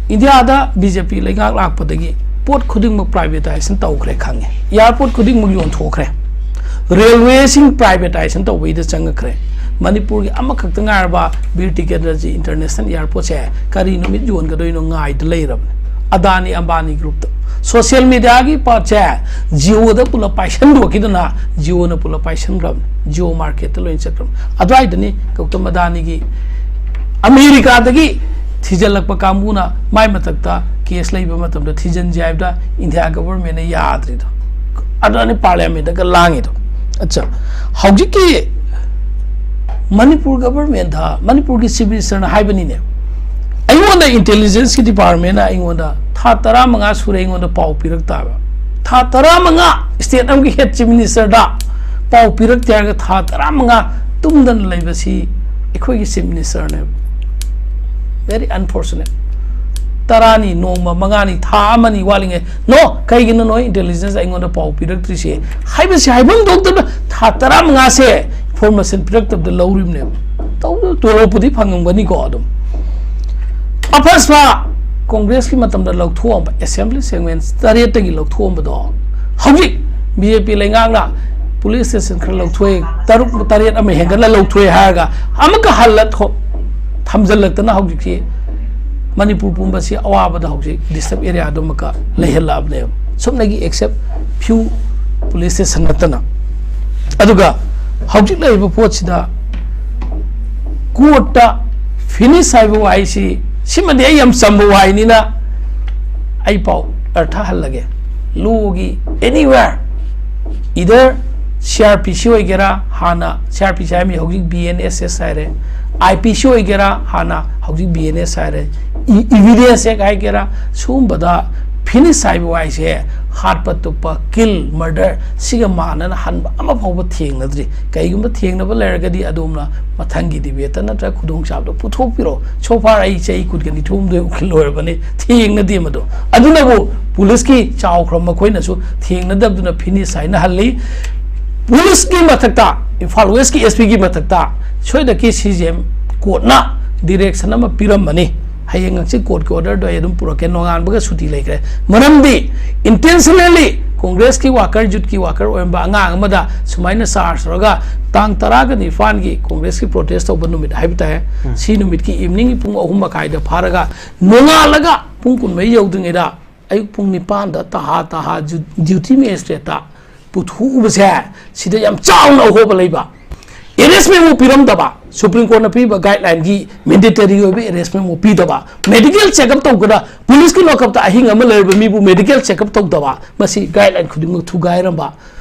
ꯏꯟꯗꯤꯌꯥꯗ ꯕꯤ ꯖꯦ ꯄꯤ ꯂꯩꯉꯥꯛ ꯂꯥꯛꯄꯗꯒꯤ ꯄꯣꯠ ꯈꯨꯗꯤꯡꯃꯛ ꯄ꯭ꯔꯥꯏꯚꯦꯇꯥꯏꯖꯦꯁꯟ ꯇꯧꯈ꯭ꯔꯦ ꯈꯪꯉꯦ, ꯑꯦꯌꯥꯔꯄꯣꯔꯠ ꯈꯨꯗꯤꯡꯃꯛ ꯌꯣꯟꯊꯣꯛꯈ꯭ꯔꯦ, ꯔꯦꯜꯋꯦꯁꯤꯡ ꯄ꯭ꯔꯥꯏꯚꯦꯇꯥꯏꯖꯦꯁꯟ ꯇꯧꯕꯩꯗ ꯆꯪꯉꯛꯈ꯭ꯔꯦ꯫ ꯃꯅꯤꯄꯨꯔꯒꯤ ꯑꯃꯈꯛꯇ ꯉꯥꯏꯔꯕ ꯕꯤꯔ ꯇꯤꯀꯦꯟꯗ꯭ꯔꯖꯤ ꯏꯟꯇꯔꯅꯦꯁꯅꯦꯜ ꯑꯦꯌꯥꯔꯄꯣꯔꯠꯁꯦ ꯀꯔꯤ ꯅꯨꯃꯤꯠ ꯌꯣꯟꯒꯗꯣꯏꯅꯣ ꯉꯥꯏꯗ ꯂꯩꯔꯕꯅꯦ, ꯑꯗꯥꯅꯤ ꯑꯝꯕꯥꯅꯤ ꯒ꯭ꯔꯨꯞꯇ꯫ ꯁꯣꯁꯤꯌꯦꯜ ꯃꯤꯗꯤꯌꯥꯒꯤ ꯄꯣꯠꯁꯦ ꯖꯤꯑꯣꯗ ꯄꯨꯂꯞ ꯄꯥꯏꯁꯟꯗꯣꯛꯈꯤꯗꯅ ꯖꯤꯑꯣꯅ ꯄꯨꯂꯞ ꯄꯥꯏꯁꯟꯈ꯭ꯔꯕꯅꯤ, ꯖꯤꯑꯣ ꯃꯥꯔꯀꯦꯠꯇ ꯂꯣꯏꯅ ꯆꯠꯈ꯭ꯔꯕꯅꯤ꯫ ꯑꯗꯨꯋꯥꯏꯗꯅꯤ ꯒꯧꯇꯝ ꯑꯗꯥꯅꯤꯒꯤ ꯑꯃꯦꯔꯤꯀꯥꯗꯒꯤ ꯊꯤꯖꯤꯜꯂꯛꯄ ꯀꯥꯡꯕꯨꯅ ꯃꯥꯏ ꯃꯊꯛꯇ ꯀꯦꯁ ꯂꯩꯕ ꯃꯇꯝꯗ ꯊꯤꯖꯤꯟꯁꯦ ꯍꯥꯏꯕꯗ ꯏꯟꯗꯤꯌꯥ ꯒꯕꯔꯃꯦꯟꯅ ꯌꯥꯗ꯭ꯔꯤꯗꯣ, ꯑꯗꯨꯅꯤ ꯄꯥꯔꯂꯤꯌꯥꯃꯦꯟꯗꯒ ꯂꯥꯡꯉꯤꯗꯣ꯫ ꯑꯠꯆꯥ, ꯍꯧꯖꯤꯛꯀꯤ ꯃꯅꯤꯄꯨꯔ ꯒꯕꯔꯃꯦꯟꯗ ꯃꯅꯤꯄꯨꯔꯒꯤ ꯆꯤꯐ ꯃꯤꯅꯤꯁꯇꯔꯅ ꯍꯥꯏꯕꯅꯤꯅꯦ, ꯑꯩꯉꯣꯟꯗ ꯏꯟꯇꯦꯂꯤꯖꯦꯟꯁꯀꯤ ꯗꯤꯄꯥꯔꯠꯃꯦꯟꯅ ꯑꯩꯉꯣꯟꯗ ꯊꯥ ꯇꯔꯥꯃꯉꯥ ꯁꯨꯔꯦ ꯑꯩꯉꯣꯟꯗ ꯄꯥꯎ ꯄꯤꯔꯛꯇꯕ꯫ ꯊꯥ ꯇꯔꯥꯃꯉꯥ state ꯑꯃꯒꯤ head chief ministerꯗ ꯄꯥꯎ ꯄꯤꯔꯛꯇꯦ ꯍꯥꯏꯔꯒ ꯊꯥ ꯇꯔꯥꯃꯉꯥ ꯇꯨꯝꯗꯅ ꯂꯩꯕꯁꯤ ꯑꯩꯈꯣꯏꯒꯤ chief ministerꯅꯦꯕ꯫ Very unfortunate. ꯇꯔꯥꯅꯤ, ꯅꯣꯡꯃ ꯃꯉꯥꯅꯤ, ꯊꯥ ꯑꯃꯅꯤ ꯋꯥꯠꯂꯤꯉꯩ, "No, ꯀꯩꯒꯤꯅꯣ ꯅꯣꯏ intelligence ꯑꯩꯉꯣꯟꯗ ꯄꯥꯎ ꯄꯤꯔꯛꯇ꯭ꯔꯤꯁꯦ?" ꯍꯥꯏꯕꯁꯤ ꯍꯥꯏꯐꯝ ꯊꯣꯛꯇꯅ ꯊꯥ ꯇꯔꯥꯃꯉꯥꯁꯦ information ꯄꯤꯔꯛꯇꯕꯗ ꯂꯧꯔꯤꯕꯅꯦꯕ꯫ ꯇꯧꯕ ꯇꯣꯂꯣꯞꯄꯨꯗꯤ ꯐꯪꯉꯝꯒꯅꯤꯀꯣ ꯑꯗꯨꯝ꯫ ꯑꯐꯁꯄꯥ ꯀꯣꯡꯒ꯭ꯔꯦꯁꯀꯤ ꯃꯇꯝꯗ ꯂꯧꯊꯣꯛꯑꯝꯕ assembly segment ꯇꯔꯦꯠꯇꯒꯤ ꯂꯧꯊꯣꯛꯑꯝꯕꯗꯣ ꯍꯧꯖꯤꯛ BJP ꯂꯩꯉꯥꯛꯅ police station ꯈꯔ ꯂꯧꯊꯣꯛꯑꯦ, ꯇꯔꯨꯛ ꯇꯔꯦꯠ ꯑꯃ ꯍꯦꯟꯒꯠꯂ ꯂꯧꯊꯣꯛꯑꯦ ꯍꯥꯏꯔꯒ ꯑꯃꯨꯛꯀ ꯍꯜꯂ ꯊꯣ-, ꯊꯝꯖꯤꯜꯂꯛꯇꯅ ꯍꯧꯖꯤꯛꯁꯤ ꯃꯅꯤꯄꯨꯔ ꯄꯨꯝꯕꯁꯤ ꯑꯋꯥꯕꯗ ꯍꯧꯖꯤꯛ disturb areaꯗꯨꯃꯛꯀ ꯂꯩꯍꯜꯂꯛꯑꯕꯅꯦꯕ, ꯁꯨꯞꯅꯒꯤ except few police station ꯅꯠꯇꯅ꯫ ꯑꯗꯨꯒ ꯍꯧꯖꯤꯛ ꯂꯩꯔꯤꯕ ꯄꯣꯠꯁꯤꯗ courtꯇ finish ꯍꯥꯏꯕ ꯋꯥꯍꯩꯁꯤ, ꯁꯤꯃꯗꯤ ꯑꯩ ꯌꯥꯝ ꯆꯝꯕ ꯋꯥꯍꯩꯅꯤꯅ ꯑꯩ ꯄꯥꯎ ꯑꯔꯊ ꯍꯜꯂꯒꯦ꯫ Lawꯒꯤ anywhere, either CRPC ꯑꯣꯏꯒꯦꯔꯥ, ꯍꯥꯟꯅ CRPC ꯍꯥꯏꯔꯝꯃꯤ, ꯍꯧꯖꯤꯛ BNSS ꯍꯥꯏꯔꯦ, IPC ꯑꯣꯏꯒꯦꯔꯥ, ꯍꯥꯟꯅ ꯍꯧꯖꯤꯛ BNS ꯍꯥꯏꯔꯦ, E-, Evidence Act ꯍꯥꯏꯒꯦꯔꯥ, ꯁꯨꯝꯕꯗ finish ꯍꯥꯏꯕ ꯋꯥꯍꯩꯁꯦ ꯍꯥꯠꯄ ꯇꯨꯞꯄ, kill, murder, ꯁꯤꯒ ꯃꯥꯟꯅꯅ ꯍꯟꯕ ꯑꯃ ꯐꯥꯎꯕ ꯊꯦꯡꯅꯗ꯭ꯔꯤ꯫ ꯀꯩꯒꯨꯝꯕ ꯊꯦꯡꯅꯕ ꯂꯩꯔꯒꯗꯤ ꯑꯗꯣꯝꯅ ꯃꯊꯪꯒꯤ debateꯇ ꯅꯠꯇ꯭ꯔꯒ ꯈꯨꯗꯣꯡꯆꯥꯕꯗꯣ ꯄꯨꯊꯣꯛꯄꯤꯔꯣ꯫ So far ꯑꯩ ꯆꯍꯤ ꯀꯨꯟꯒ ꯅꯤꯊꯣꯏ ꯍꯨꯝꯗꯣꯏ ꯎꯈꯤꯜ ꯑꯣꯏꯔꯕꯅꯤ, ꯊꯦꯡꯅꯗꯦ ꯃꯗꯨ꯫ ꯑꯗꯨꯅꯕꯨ policeꯀꯤ ꯆꯥꯎꯈ꯭ꯔ ꯃꯈꯣꯏꯅꯁꯨ ꯊꯦꯡꯅꯗꯕꯗꯨꯅ finish ꯍꯥꯏꯅ ꯍꯜꯂꯤ꯫ Policeꯀꯤ ꯃꯊꯛꯇ, ꯏꯝꯐꯥꯜ Westꯀꯤ SPꯒꯤ ꯃꯊꯛꯇ ꯁꯣꯏꯗꯅꯀꯤ CJM courtꯅ direction ꯑꯃ ꯄꯤꯔꯝꯃꯅꯤ꯫ ꯍꯌꯦꯡ ꯍꯪꯆꯤꯠ courtꯀꯤ orderꯗꯣ ꯑꯩ ꯑꯗꯨꯝ ꯄꯨꯔꯛꯀꯦ, ꯅꯣꯡꯉꯥꯟꯕꯒ ꯁꯨꯇꯤ ꯂꯩꯈ꯭ꯔꯦ꯫ ꯃꯔꯝꯗꯤ intentionally ꯀꯣꯡꯒ꯭ꯔꯦꯁꯀꯤ worker, youthꯀꯤ worker ꯑꯣꯏꯔꯝꯕ ꯑꯉꯥꯡ ꯑꯃꯗ ꯁꯨꯃꯥꯏꯅ charge ꯇꯧꯔꯒ ꯇꯥꯡ ꯇꯔꯥꯒ ꯅꯤꯄꯥꯟꯒꯤ ꯀꯣꯡꯒ꯭ꯔꯦꯁꯀꯤ protest ꯇꯧꯕ ꯅꯨꯃꯤꯠ ꯍꯥꯏꯕ ꯇꯥꯏ, ꯎꯝ꯫ ꯁꯤ ꯅꯨꯃꯤꯠꯀꯤ eveningꯒꯤ ꯄꯨꯡ ꯑꯍꯨꯝ ꯃꯈꯥꯏꯗ ꯐꯥꯔꯒ ꯅꯣꯡꯉꯥꯜꯂꯒ ꯄꯨꯡ ꯀꯨꯟꯃꯔꯤ ꯌꯧꯗ꯭ꯔꯤꯉꯩꯗ ꯑꯌꯨꯛ ꯄꯨꯡ ꯅꯤꯄꯥꯟꯗ ꯇꯍꯥ ꯇꯍꯥ ꯖꯨ-, duty magistrateꯇ ꯄꯨꯊꯣꯛꯎꯕꯁꯦ, ꯁꯤꯗ ꯌꯥꯝ ꯆꯥꯎꯅ ꯑꯍꯣꯕ ꯂꯩꯕ꯫ Arrest memo ꯄꯤꯔꯝꯗꯕ, Supreme Courtꯅ ꯄꯤꯕ guidelineꯒꯤ mandatory ꯑꯣꯏꯕ arrest memo ꯄꯤꯗꯕ, medical checkup ꯇꯧꯒꯗ policeꯀꯤ lockupꯇ ꯑꯍꯤꯡ ꯑꯃ ꯂꯩꯔꯕ ꯃꯤꯕꯨ medical checkup ꯇꯧꯗꯕ, ꯃꯁꯤ guideline ꯈꯨꯗꯤꯡꯃꯛ ꯊꯨꯒꯥꯏꯔꯝꯕ꯫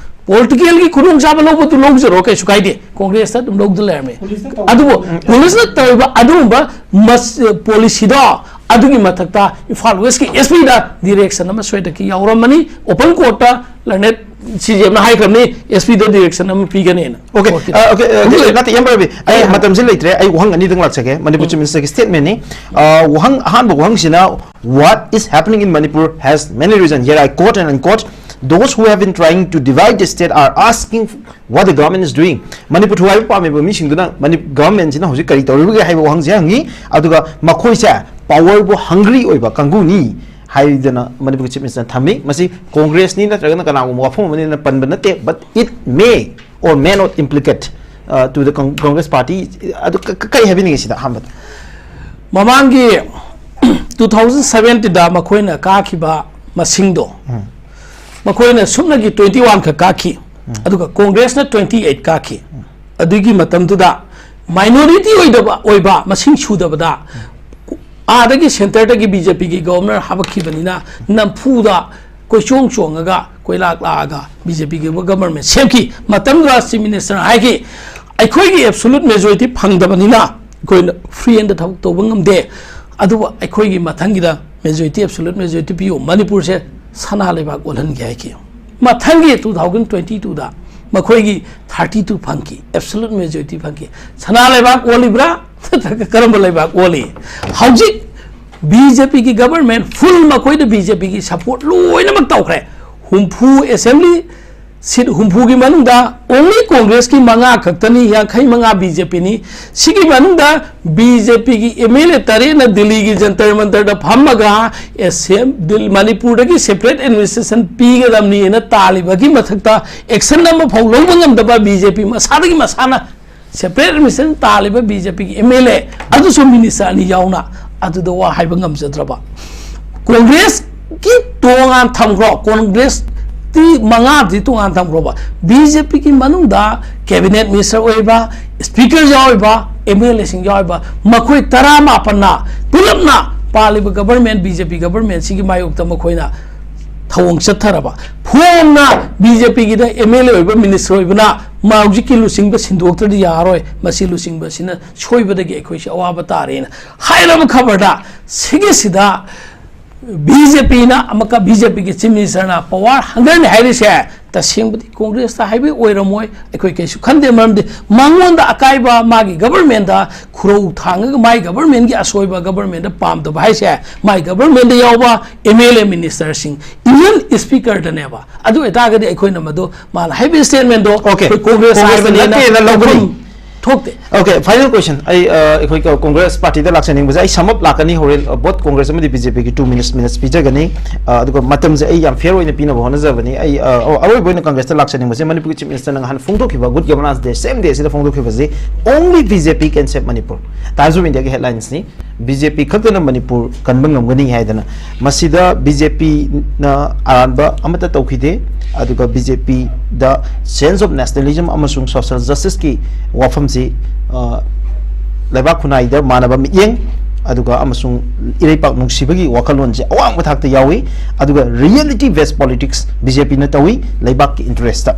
Politicalꯒꯤ ꯈꯨꯗꯣꯡꯆꯥꯕ ꯂꯧꯕꯗꯨ ꯂꯧꯖꯔꯣ, ꯀꯩꯁꯨ ꯀꯥꯏꯗꯦ, ꯀꯣꯡꯒ꯭ꯔꯦꯁꯇ ꯑꯗꯨꯝ ꯂꯧꯗ ꯂꯩꯔꯝꯃꯦ꯫ Policeꯅ ꯇꯧꯕ ꯑꯗꯨꯕꯨ ꯎꯝ꯫ Policeꯅ ꯇꯧꯔꯤꯕ ꯑꯗꯨꯒꯨꯝꯕ ꯃꯁ-, policyꯗꯣ ꯑꯗꯨꯒꯤ ꯃꯊꯛꯇ ꯏꯝꯐꯥꯜ ꯋꯦꯁꯀꯤ S P ꯗ direction ꯑꯃ ꯁꯣꯏꯗꯅ ꯌꯥꯎꯔꯝꯃꯅꯤ꯫ Open court ꯇ learned C J M ꯅ ꯍꯥꯏꯈ꯭ꯔꯕꯅꯤ, S P ꯗ direction ꯑꯃ ꯄꯤꯒꯅꯦꯅ꯫ Okay, Court ꯀꯤ꯫ uh, okay, uh, okay, ꯑꯗꯨ ꯅꯠꯇꯦ, ꯏꯌꯥꯝꯕ ꯔꯕꯤ, ꯑꯩ ꯑꯩ ꯃꯇꯝꯁꯤ ꯂꯩꯇ꯭ꯔꯦ, ꯑꯩ ꯋꯥꯍꯪ ꯑꯅꯤꯗꯪ ꯂꯥꯛꯆꯒꯦ꯫ ꯃꯅꯤꯄꯨꯔ Chief Minister ꯒꯤ statement ꯅꯤ꯫ Uh, ꯋꯥꯍꯪ, ꯑꯍꯥꯟꯕ ꯋꯥꯍꯪꯁꯤꯅ, "What is happening in Manipur has many reasons." Here I quote and unquote, "Those who have been trying to divide the state are asking what the government is doing." Manipur ꯊꯨꯒꯥꯏꯕ ꯄꯥꯝꯃꯤꯕ ꯃꯤꯁꯤꯡꯗꯨꯅ money-, government ꯁꯤꯅ ꯍꯧꯖꯤꯛ ꯀꯔꯤ ꯇꯧꯔꯤꯕꯒꯦ ꯍꯥꯏꯕ ꯋꯥꯍꯪꯁꯦ ꯍꯪꯉꯤ꯫ ꯑꯗꯨꯒ ꯃꯈꯣꯏꯁꯦ power ꯕꯨ hungry ꯑꯣꯏꯕ ꯀꯥꯡꯕꯨꯅꯤ ꯍꯥꯏꯗꯅ ꯃꯅꯤꯄꯨꯔꯒꯤ Chief Minister ꯅ ꯊꯝꯃꯤ꯫ ꯃꯁꯤ Congress ꯅꯤ ꯅꯠꯇ꯭ꯔꯒꯅ ꯀꯅꯥꯒꯨꯝꯕ ꯋꯥꯐꯝ ꯑꯃꯅꯤꯅ ꯄꯟꯕ ꯅꯠꯇꯦ, but it may or may not implicate, uh, to the Con-, Congress party. ꯑꯗꯨ ꯀ-, ꯀ-, ꯀꯔꯤ ꯍꯥꯏꯕꯤꯅꯤꯡꯉꯤ ꯁꯤꯗ ꯑꯍꯥꯟꯕꯗ? ꯃꯃꯥꯡꯒꯤ two thousand seventeen ꯗ ꯃꯈꯣꯏꯅ ꯀꯥꯈꯤꯕ ꯃꯁꯤꯡꯗꯣ, ꯃꯈꯣꯏꯅ ꯁꯨꯞꯅꯒꯤ twenty one ꯈꯛ ꯀꯥꯈꯤ, ꯑꯗꯨꯒ Congress ꯅ twenty eight ꯀꯥꯈꯤ꯫ ꯑꯗꯨꯒꯤ ꯃꯇꯝꯗꯨꯗ minority ꯑꯣꯏꯗꯕ, ꯑꯣꯏꯕ, ꯃꯁꯤꯡ ꯁꯨꯗꯕꯗ, ꯑꯥꯗꯒꯤ centre ꯗꯒꯤ B J P ꯒꯤ governor ꯍꯥꯄꯛꯈꯤꯕꯅꯤꯅ, ꯅꯝꯐꯨꯗ ꯀꯣꯏꯆꯣꯡ ꯆꯣꯡꯉꯒ, ꯀꯣꯏꯂꯥꯛ ꯂꯥꯛꯑꯒ B J P ꯒꯤ government ꯁꯦꯝꯈꯤ꯫ ꯃꯇꯝꯗꯨꯗ Chief Minister ꯅ ꯍꯥꯏꯈꯤ, "ꯑꯩꯈꯣꯏꯒꯤ absolute majority ꯐꯪꯗꯕꯅꯤꯅ ꯑꯩꯈꯣꯏꯅ free hand ꯗ ꯊꯕꯛ ꯇꯧꯕ ꯉꯝꯗꯦ, ꯑꯗꯨꯕꯨ ꯑꯩꯈꯣꯏꯒꯤ ꯃꯊꯪꯒꯤꯗ majority, absolute majority ꯄꯤꯌꯨ, ꯃꯅꯤꯄꯨꯔꯁꯦ ꯁꯅꯥ ꯂꯩꯕꯥꯛ ꯑꯣꯜꯍꯟꯒꯦ" ꯍꯥꯏꯈꯤ꯫ ꯃꯊꯪꯒꯤ two thousand twenty two ꯗ ꯃꯈꯣꯏꯒꯤ thirty two ꯐꯪꯈꯤ, absolute majority ꯐꯪꯈꯤ꯫ ꯁꯅꯥ ꯂꯩꯕꯥꯛ ꯑꯣꯜꯂꯤꯕ꯭ꯔꯥ? ꯅꯠꯇ꯭ꯔꯒ ꯀꯔꯝꯕ ꯂꯩꯕꯥꯛ ꯑꯣꯜꯂꯤ? ꯍꯧꯖꯤꯛ B J P ꯒꯤ government full, ꯃꯈꯣꯏꯗ B J P ꯒꯤ support ꯂꯣꯏꯅꯃꯛ ꯇꯧꯈ꯭ꯔꯦ꯫ ꯍꯨꯝꯐꯨ, assembly seat ꯍꯨꯝꯐꯨꯒꯤ ꯃꯅꯨꯡꯗ only Congress ꯀꯤ ꯃꯉꯥ ꯈꯛꯇꯅꯤ, ꯌꯥꯡꯈꯩ ꯃꯉꯥ B J P ꯅꯤ꯫ ꯁꯤꯒꯤ ꯃꯅꯨꯡꯗ B J P ꯒꯤ M L A ꯇꯔꯦꯠꯅ ꯗꯤꯜꯂꯤꯒꯤ ꯖꯟꯇꯔ ꯃꯟꯇꯔꯗ ꯐꯝꯃꯒ ꯑꯦꯁꯦꯝ-, ꯗꯤꯜ-, ꯃꯅꯤꯄꯨꯔꯗꯒꯤ separate administration ꯄꯤꯒꯗꯕꯅꯤꯅ ꯇꯥꯜꯂꯤꯕꯒꯤ ꯃꯊꯛꯇ action ꯑꯃꯐꯥꯎ ꯂꯧꯕ ꯉꯝꯗꯕ B J P ꯃꯁꯥꯗꯒꯤ ꯃꯁꯥꯅ separate administration ꯇꯥꯜꯂꯤꯕ B J P ꯒꯤ M L A ꯑꯗꯨꯁꯨ minister ꯑꯅꯤ ꯌꯥꯎꯅ ꯑꯗꯨꯗ ꯋꯥ ꯍꯥꯏꯕ ꯉꯝꯖꯗ꯭ꯔꯕ꯫ Congress ꯀꯤ ꯇꯣꯉꯥꯟ ꯊꯝꯈ꯭ꯔꯣ, Congress ꯇꯤ ꯃꯉꯥꯗꯤ ꯇꯣꯉꯥꯟ ꯊꯝꯈ꯭ꯔꯣꯕ꯫ B J P ꯒꯤ ꯃꯅꯨꯡꯗ cabinet minister ꯑꯣꯏꯕ, speaker ꯌꯥꯎꯔꯤꯕ, M L A ꯁꯤꯡ ꯌꯥꯎꯔꯤꯕ, ꯃꯈꯣꯏ ꯇꯔꯥꯃꯥꯄꯟꯅ ꯄꯨꯂꯞꯅ ꯄꯥꯜꯂꯤꯕ government, B J P government ꯁꯤꯒꯤ ꯃꯥꯌꯣꯛꯇ ꯃꯈꯣꯏꯅ ꯊꯧꯑꯣꯡ ꯆꯠꯊꯔꯕ꯫ ꯐꯣꯡꯅ ꯕꯤ ꯖꯦ ꯄꯤꯒꯤꯗ ꯑꯦꯝ ꯑꯦꯜ ꯑꯦ ꯑꯣꯏꯕ, ꯃꯤꯅꯤꯁꯇꯔ ꯑꯣꯏꯕꯅ ꯃꯥ ꯍꯧꯖꯤꯛꯀꯤ ꯂꯨꯆꯤꯡꯕ ꯁꯤꯟꯗꯣꯛꯇ꯭ꯔꯗꯤ ꯌꯥꯔꯣꯏ, ꯃꯁꯤ ꯂꯨꯆꯤꯡꯕꯁꯤꯅ ꯁꯣꯏꯕꯗꯒꯤ ꯑꯩꯈꯣꯏꯁꯦ ꯑꯋꯥꯕ ꯇꯥꯔꯦꯅ ꯍꯥꯏꯔꯕ ꯈꯕꯔꯗ, ꯁꯤꯒꯤꯁꯤꯗ ꯕꯤ ꯖꯦ ꯄꯤꯅ ꯑꯃꯨꯛꯀ, ꯕꯤ ꯖꯦ ꯄꯤꯒꯤ ꯆꯤꯐ ꯃꯤꯅꯤꯁꯇꯔꯅ ꯄꯋꯥꯔ ꯍꯪꯒꯔꯅꯤ ꯍꯥꯏꯔꯤꯁꯦ, ꯇꯁꯦꯡꯕꯗꯤ ꯀꯣꯡꯒ꯭ꯔꯦꯁꯇ ꯍꯥꯏꯕ ꯑꯣꯏꯔꯝꯃꯣꯏ, ꯑꯩꯈꯣꯏ ꯀꯩꯁꯨ ꯈꯟꯗꯦ꯫ ꯃꯔꯝꯗꯤ ꯃꯉꯣꯟꯗ ꯑꯀꯥꯏꯕ, ꯃꯥꯒꯤ ꯒꯕꯔꯃꯦꯟꯗ ꯈꯨꯔꯧ ꯊꯥꯡꯉꯒ ꯃꯥꯒꯤ ꯒꯕꯔꯃꯦꯟꯒꯤ ꯑꯁꯣꯏꯕ, ꯒꯕꯔꯃꯦꯟꯗ ꯄꯥꯝꯗꯕ ꯍꯥꯏꯁꯦ, ꯃꯥꯒꯤ ꯒꯕꯔꯃꯦꯟꯗ ꯌꯥꯎꯕ ꯑꯦꯝ ꯑꯦꯜ ꯑꯦ, ꯃꯤꯅꯤꯁꯇꯔꯁꯤꯡ, ꯏꯚꯟ ꯁ꯭ꯄꯤꯀꯔꯗꯅꯦꯕ꯫ ꯑꯗꯨ ꯑꯣꯏꯇꯥꯔꯒꯗꯤ ꯑꯩꯈꯣꯏꯅ ꯃꯗꯨ, ꯃꯥꯅ ꯍꯥꯏꯕ ꯁ꯭ꯇꯦꯠꯃꯦꯟꯗꯣ Okay. ꯑꯩꯈꯣꯏ ꯀꯣꯡꯒ꯭ꯔꯦꯁ ꯀꯣꯡꯒ꯭ꯔꯦꯁꯅ ꯍꯥꯏꯕꯅꯤꯅ ꯅꯠꯇꯦꯅ ꯂꯧꯒꯅꯤ꯫ ꯂꯧꯐꯝ ꯊꯣꯛꯇꯦ꯫ Okay, final question. ꯑꯩ, ꯑ, ꯑꯩꯈꯣꯏ ꯀ-, ꯀꯣꯡꯒ꯭ꯔꯦꯁ ꯄꯥꯔꯇꯤꯗ ꯂꯥꯛꯆꯅꯤꯡꯕꯁꯦ, ꯑꯩ sum up ꯂꯥꯛꯀꯅꯤ ꯍꯣꯔꯦꯟ, ꯑ, both ꯀꯣꯡꯒ꯭ꯔꯦꯁ ꯑꯃꯗꯤ ꯕꯤ ꯖꯦ ꯄꯤꯒꯤ two minutes, minutes ꯄꯤꯖꯒꯅꯤ꯫ ꯑ, ꯑꯗꯨꯒ ꯃꯇꯝꯁꯦ ꯑꯩ ꯌꯥꯝ fair ꯑꯣꯏꯅ ꯄꯤꯅꯕ ꯍꯣꯠꯅꯖꯕꯅꯤ꯫ ꯑꯩ, ꯑ, ꯑ, ꯑꯔꯣꯏꯕ ꯑꯣꯏꯅ ꯀꯪꯒ꯭ꯔꯦꯁꯇ ꯂꯥꯛꯆꯅꯤꯡꯕꯁꯦ, ꯃꯅꯤꯄꯨꯔꯒꯤ ꯆꯤꯐ ꯃꯤꯅꯤꯁꯇꯔꯅ ꯉꯍꯥꯟ ꯐꯣꯡꯗꯣꯛꯈꯤꯕ, good governance day, same day ꯁꯤꯗ ꯐꯣꯡꯗꯣꯛꯈꯤꯕꯁꯤ, "Only B J P can save Manipur." Times of Indiaꯒꯤ headlinesꯅꯤ꯫ ꯕꯤ ꯖꯦ ꯄꯤ ꯈꯛꯇꯅ ꯃꯅꯤꯄꯨꯔ ꯀꯟꯕ ꯉꯝꯒꯅꯤ ꯍꯥꯏꯗꯅ꯫ ꯃꯁꯤꯗ ꯕꯤ ꯖꯦ ꯄꯤꯅ ꯑꯔꯥꯟꯕ ꯑꯃꯠꯇ ꯇꯧꯈꯤꯗꯦ꯫ ꯑꯗꯨꯒ ꯕꯤ ꯖꯦ ꯄꯤꯗ sense of nationalism ꯑꯃꯁꯨꯡ social justiceꯀꯤ ꯋꯥꯐꯝꯁꯤ, ꯑ, ꯂꯩꯕꯥꯛ ꯈꯨꯟꯅꯥꯏꯗ ꯃꯥꯟꯅꯕ ꯃꯤꯠꯌꯦꯡ, ꯑꯗꯨꯒ ꯑꯃꯁꯨꯡ ꯏꯔꯩꯄꯥꯛ ꯅꯨꯡꯁꯤꯕꯒꯤ ꯋꯥꯈꯜꯂꯣꯟꯁꯦ ꯑꯋꯥꯡꯕ ꯊꯥꯛꯇ ꯌꯥꯎꯏ꯫ ꯑꯗꯨꯒ reality based politics B J ꯄꯤꯅ ꯇꯧꯏ ꯂꯩꯕꯥꯛꯀꯤ interestꯇ꯫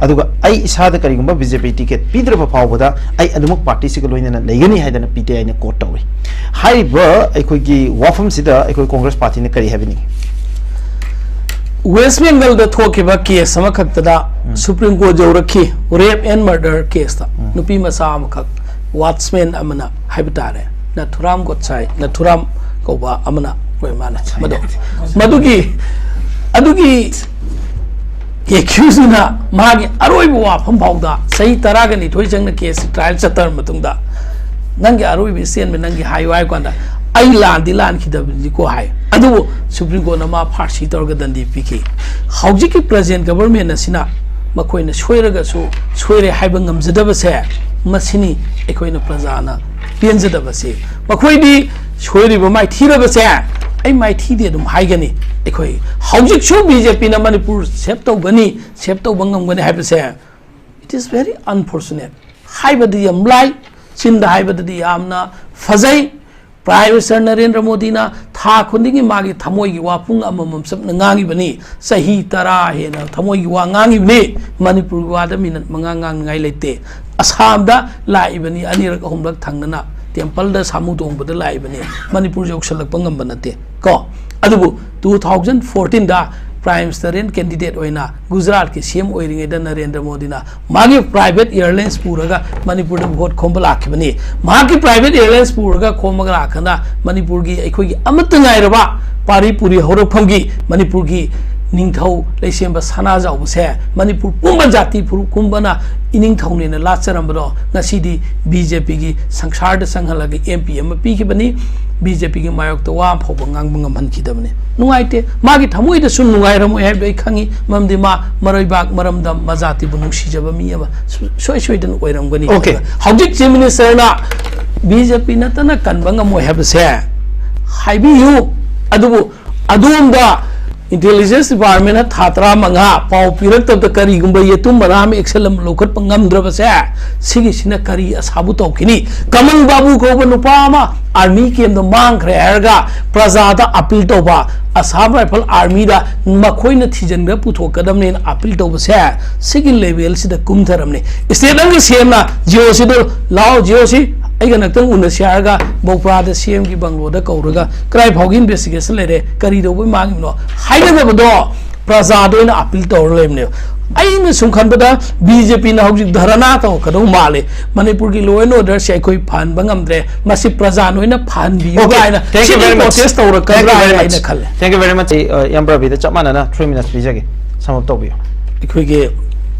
ꯑꯗꯨꯒ ꯑꯩ ꯏꯁꯥꯗ ꯀꯔꯤꯒꯨꯝꯕ ꯕꯤ ꯖꯦ ꯄꯤ ticket ꯄꯤꯗ꯭ꯔꯕ ꯐꯥꯎꯕꯗ ꯑꯩ ꯑꯗꯨꯃꯛ ꯄꯥꯔꯇꯤꯁꯤꯒ ꯂꯣꯏꯅꯅ ꯂꯩꯒꯅꯤ ꯍꯥꯏꯗꯅ ꯄꯤ ꯇꯤ ꯑꯥꯏꯅ quote ꯇꯧꯏ꯫ ꯍꯥꯏꯔꯤꯕ ꯑꯩꯈꯣꯏꯒꯤ ꯋꯥꯐꯝꯁꯤꯗ ꯑꯩꯈꯣꯏ ꯀꯣꯡꯒ꯭ꯔꯦꯁ ꯄꯥꯔꯇꯤꯅ ꯀꯔꯤ ꯍꯥꯏꯕꯤꯅꯤꯡꯏ? ꯋꯦꯁ ꯕꯦꯡꯒꯜꯗ ꯊꯣꯛꯈꯤꯕ ꯀꯦꯁ ꯑꯃꯈꯛꯇꯗ ꯎꯝ꯫ ꯁꯨꯄ꯭ꯔꯤꯝ ꯀꯣꯔꯠ ꯌꯧꯔꯛꯈꯤ, rape and murder caseꯇ꯫ ꯎꯝ꯫ ꯅꯨꯄꯤ ꯃꯆꯥ ꯑꯃꯈꯛ, ꯋꯥꯠꯆꯃꯦꯟ ꯑꯃꯅ ꯍꯥꯏꯕ ꯇꯥꯔꯦ, ꯅꯥꯊꯨꯔꯥꯝ ꯒꯣꯗꯁꯥꯏ, ꯅꯥꯊꯨꯔꯥꯝ ꯀꯧꯕ ꯑꯃꯅ ꯑꯣꯏ ꯃꯥꯜꯂꯦ꯫ ꯃꯗꯨ, ꯃꯗꯨꯒꯤ, ꯑꯗꯨꯒꯤ ꯑꯦꯀ꯭ꯌꯨꯁꯇꯨꯅ ꯃꯥꯒꯤ ꯑꯔꯣꯏꯕ ꯋꯥꯐꯝ ꯐꯥꯎꯗ, ꯆꯍꯤ ꯇꯔꯥꯒ ꯅꯤꯊꯣꯏ ꯆꯪꯅ ꯀꯦꯁꯁꯤ ꯇ꯭ꯔꯥꯏꯜ ꯆꯠꯊꯔ ꯃꯇꯨꯡꯗ, "ꯅꯪꯒꯤ ꯑꯔꯣꯏꯕ ꯏꯁꯇꯦꯠꯃꯦꯟ ꯅꯪꯒꯤ ꯍꯥꯏꯌꯨ" ꯍꯥꯏꯕ ꯀꯥꯟꯗ, "ꯑꯩ ꯂꯥꯟꯗꯤ ꯂꯥꯟꯈꯤꯗꯕꯅꯤꯀꯣ" ꯍꯥꯏ꯫ ꯑꯗꯨꯕꯨ ꯁꯨꯄ꯭ꯔꯤꯝ ꯀꯣꯔꯠꯅ ꯃꯥ ꯐꯥꯔꯁꯤ ꯇꯧꯔꯒ ꯗꯟꯗꯤ ꯄꯤꯈꯤ꯫ ꯍꯧꯖꯤꯛꯀꯤ ꯄ꯭ꯔꯖꯦꯟ ꯒꯕꯔꯃꯦꯟ ꯑꯁꯤꯅ ꯃꯈꯣꯏꯅ ꯁꯣꯏꯔꯒꯁꯨ ꯁꯣꯏꯔꯦ ꯍꯥꯏꯕ ꯉꯝꯖꯗꯕꯁꯦ, ꯃꯁꯤꯅꯤ ꯑꯩꯈꯣꯏꯅ ꯄ꯭ꯔꯖꯥꯅ ꯄꯦꯟꯖꯗꯕꯁꯤ꯫ ꯃꯈꯣꯏꯗꯤ ꯁꯣꯏꯔꯤꯕ ꯃꯥꯏꯊꯤꯔꯕꯁꯦ ꯑꯩ ꯃꯥꯏꯊꯤꯗꯤ ꯑꯗꯨꯝ ꯍꯥꯏꯒꯅꯤ꯫ ꯑꯩꯈꯣꯏ ꯍꯧꯖꯤꯛꯁꯨ ꯕꯤ ꯖꯦ ꯄꯤꯅ ꯃꯅꯤꯄꯨꯔ ꯁꯦꯞ ꯇꯧꯒꯅꯤ, ꯁꯦꯞ ꯇꯧꯕ ꯉꯝꯒꯅꯤ ꯍꯥꯏꯕꯁꯦ, it is very unfortunate꯫ ꯍꯥꯏꯕꯗꯤ ꯌꯥꯝ ꯂꯥꯏ, ꯆꯤꯟꯗ ꯍꯥꯏꯕꯗꯗꯤ ꯌꯥꯝꯅ ꯐꯖꯩ, Prime Minister ꯅꯔꯦꯟꯗ꯭ꯔ ꯃꯣꯗꯤꯅ ꯊꯥ ꯈꯨꯗꯤꯡꯒꯤ ꯃꯥꯒꯤ ꯊꯃꯣꯏꯒꯤ ꯋꯥ ꯄꯨꯡ ꯑꯃꯃꯝ ꯆꯞꯅ ꯉꯥꯡꯉꯤꯕꯅꯤ꯫ ꯆꯍꯤ ꯇꯔꯥ ꯍꯦꯟꯅ ꯊꯃꯣꯏꯒꯤ ꯋꯥ ꯉꯥꯡꯉꯤꯕꯅꯤ꯫ ꯃꯅꯤꯄꯨꯔꯒꯤ ꯋꯥꯗ ꯃꯤꯅꯠ ꯃꯉꯥ ꯉꯥꯡꯅꯤꯡꯉꯥꯏ ꯂꯩꯇꯦ꯫ ꯑꯁꯥꯝꯗ ꯂꯥꯛꯏꯕꯅꯤ, ꯑꯅꯤꯔꯛ ꯑꯍꯨꯝꯂꯛ ꯊꯪꯅꯅ ꯇꯦꯝꯄꯜꯗ ꯁꯥꯃꯨ ꯇꯣꯡꯕꯗ ꯂꯥꯛꯏꯕꯅꯤ꯫ ꯃꯅꯤꯄꯨꯔ ꯌꯧꯁꯜꯂꯛꯄ ꯉꯝꯕ ꯅꯠꯇꯦ ꯀꯣ꯫ ꯑꯗꯨꯕꯨ two thousand fourteenꯗ Prime Ministerian candidate ꯑꯣꯏꯅ ꯒꯨꯖꯔꯥꯠꯀꯤ C M ꯑꯣꯏꯔꯤꯉꯩꯗ ꯅꯔꯦꯟꯗ꯭ꯔ ꯃꯣꯗꯤꯅ ꯃꯥꯒꯤ private airlines ꯄꯨꯔꯒ ꯃꯅꯤꯄꯨꯔꯗ vote ꯈꯣꯝꯕ ꯂꯥꯛꯈꯤꯕꯅꯤ꯫ ꯃꯍꯥꯛꯀꯤ private airlines ꯄꯨꯔꯒ ꯈꯣꯝꯃꯒ ꯂꯥꯛꯈꯅ ꯃꯅꯤꯄꯨꯔꯒꯤ ꯑꯩꯈꯣꯏꯒꯤ ꯑꯃꯠꯇ ꯉꯥꯏꯔꯕ ꯄꯥꯔꯤ ꯄꯨꯔꯤ ꯍꯧꯔꯛꯐꯝꯒꯤ ꯃꯅꯤꯄꯨꯔꯒꯤ ꯅꯤꯡꯊꯧ ꯂꯩꯁꯦꯝꯕ ꯁꯅꯥꯖꯥꯎꯕꯁꯦ ꯃꯅꯤꯄꯨꯔ ꯄꯨꯝꯕ ꯖꯥꯇꯤ ꯐꯨꯔꯨꯞ ꯄꯨꯝꯕꯅ ꯏꯅꯤꯡꯊꯧꯅꯦꯅ ꯂꯥꯠꯆꯔꯝꯕꯗꯣ ꯉꯁꯤꯗꯤ BJPꯒꯤ ꯁꯪꯁꯥꯔꯗ ꯆꯪꯍꯜꯂꯒ MP ꯑꯃ ꯄꯤꯈꯤꯕꯅꯤ꯫ BJPꯒꯤ ꯃꯥꯌꯣꯛꯇ ꯋꯥ ꯑꯃ ꯐꯥꯎꯕ ꯉꯥꯡꯕ ꯉꯝꯍꯟꯈꯤꯗꯕꯅꯤ꯫ ꯅꯨꯡꯉꯥꯏꯇꯦ꯫ ꯃꯥꯒꯤ ꯊꯃꯣꯏꯗꯁꯨ ꯅꯨꯡꯉꯥꯏꯔꯝꯃꯣꯏ ꯍꯥꯏꯕꯗꯨ ꯑꯩ ꯈꯪꯉꯤ꯫ ꯃꯔꯝꯗꯤ ꯃꯥ ꯃꯔꯩꯕꯥꯛ ꯃꯔꯝꯗꯝ ꯃꯖꯥꯇꯤꯕꯨ ꯅꯨꯡꯁꯤꯖꯕ ꯃꯤ ꯑꯃ ꯁꯨ-, ꯁꯣꯏ ꯁꯣꯏꯗꯅ ꯑꯣꯏꯔꯝꯒꯅꯤ꯫ Okay. ꯍꯧꯖꯤꯛ Chief Ministerꯅ BJP ꯅꯠꯇꯅ ꯀꯟꯕ ꯉꯝꯃꯣꯏ ꯍꯥꯏꯕꯁꯦ ꯍꯥꯏꯕꯤꯌꯨ꯫ ꯑꯗꯨꯕꯨ ꯑꯗꯣꯝꯗ Intelligence Departmentꯅ ꯊꯥ ꯇꯔꯥꯃꯉꯥ ꯄꯥꯎ ꯄꯤꯔꯛꯇꯕꯗ ꯀꯔꯤꯒꯨꯝꯕ ꯌꯦꯇꯨꯝ ꯃꯅꯥ ꯑꯃ action ꯑꯃ ꯂꯧꯈꯠꯄ ꯉꯝꯗ꯭ꯔꯕꯁꯦ ꯁꯤꯒꯤꯁꯤꯅ ꯀꯔꯤ ꯑꯁꯥꯕꯨ ꯇꯧꯈꯤꯅꯤ? ꯀꯃꯜ ꯕꯥꯕꯨ ꯀꯧꯕ ꯅꯨꯄꯥ ꯑꯃ army campꯗ ꯃꯥꯡꯈ꯭ꯔꯦ ꯍꯥꯏꯔꯒ ꯄ꯭ꯔꯖꯥꯗ appeal ꯇꯧꯕ, Assam Rifle Armyꯗ ꯃꯈꯣꯏꯅ ꯊꯤꯖꯤꯟꯈ꯭ꯔ ꯄꯨꯊꯣꯛꯀꯗꯕꯅꯦꯅ appeal ꯇꯧꯕꯁꯦ ꯁꯤꯒꯤ levelꯁꯤꯗ ꯀꯨꯝꯊꯔꯝꯅꯤ꯫ State ꯑꯃꯒꯤ CMꯅ GOCꯗꯣ ꯂꯥꯛꯑꯣ, GOC ꯑꯩꯒ ꯅꯛꯇꯪ ꯎꯅꯁꯤ ꯍꯥꯏꯔꯒ ꯕꯧꯄ꯭ꯔꯥꯗ CMꯒꯤ ꯕꯪꯒ꯭ꯂꯣꯗ ꯀꯧꯔꯒ ꯀꯗꯥꯏ ꯐꯥꯎꯒꯤ investigation ꯂꯩꯔꯦ, ꯀꯔꯤ ꯇꯧꯕꯩ ꯃꯥꯡꯉꯤꯕꯅꯣ ꯍꯥꯏꯒꯗꯕꯗꯣ ꯄ꯭ꯔꯖꯥꯗ ꯑꯣꯏꯅ appeal ꯇꯧꯔ ꯂꯩꯕꯅꯦꯕ꯫ ꯑꯩꯅ ꯁꯨꯝ ꯈꯟꯕꯗ BJPꯅ ꯍꯧꯖꯤꯛ ꯙꯔꯅꯥ ꯇꯧꯔꯛꯀꯗꯧ ꯃꯥꯜꯂꯦ꯫ ꯃꯅꯤꯄꯨꯔꯒꯤ law and orderꯁꯦ ꯑꯩꯈꯣꯏ ꯐꯍꯟꯕ ꯉꯝꯗ꯭ꯔꯦ, ꯃꯁꯤ ꯄ꯭ꯔꯖꯥꯅ ꯑꯣꯏꯅ ꯐꯍꯟꯕꯤꯌꯨ Okay, ꯍꯥꯏꯅ thank you sit-in very much. protest ꯇꯧꯔꯛꯀꯗ꯭ꯔꯥ Thank you very ꯍꯥꯏꯅ much. ꯑꯩꯅ ꯈꯜꯂꯦ꯫ Thank you very much. ꯑꯩ, ꯑ, ꯏꯌꯥꯝꯕ ꯔꯕꯤꯗ ꯆꯞ ꯃꯥꯟꯅꯅ three minutes ꯄꯤꯖꯒꯦ, sum up ꯇꯧꯕꯤꯌꯨ꯫ ꯑꯩꯈꯣꯏꯒꯤ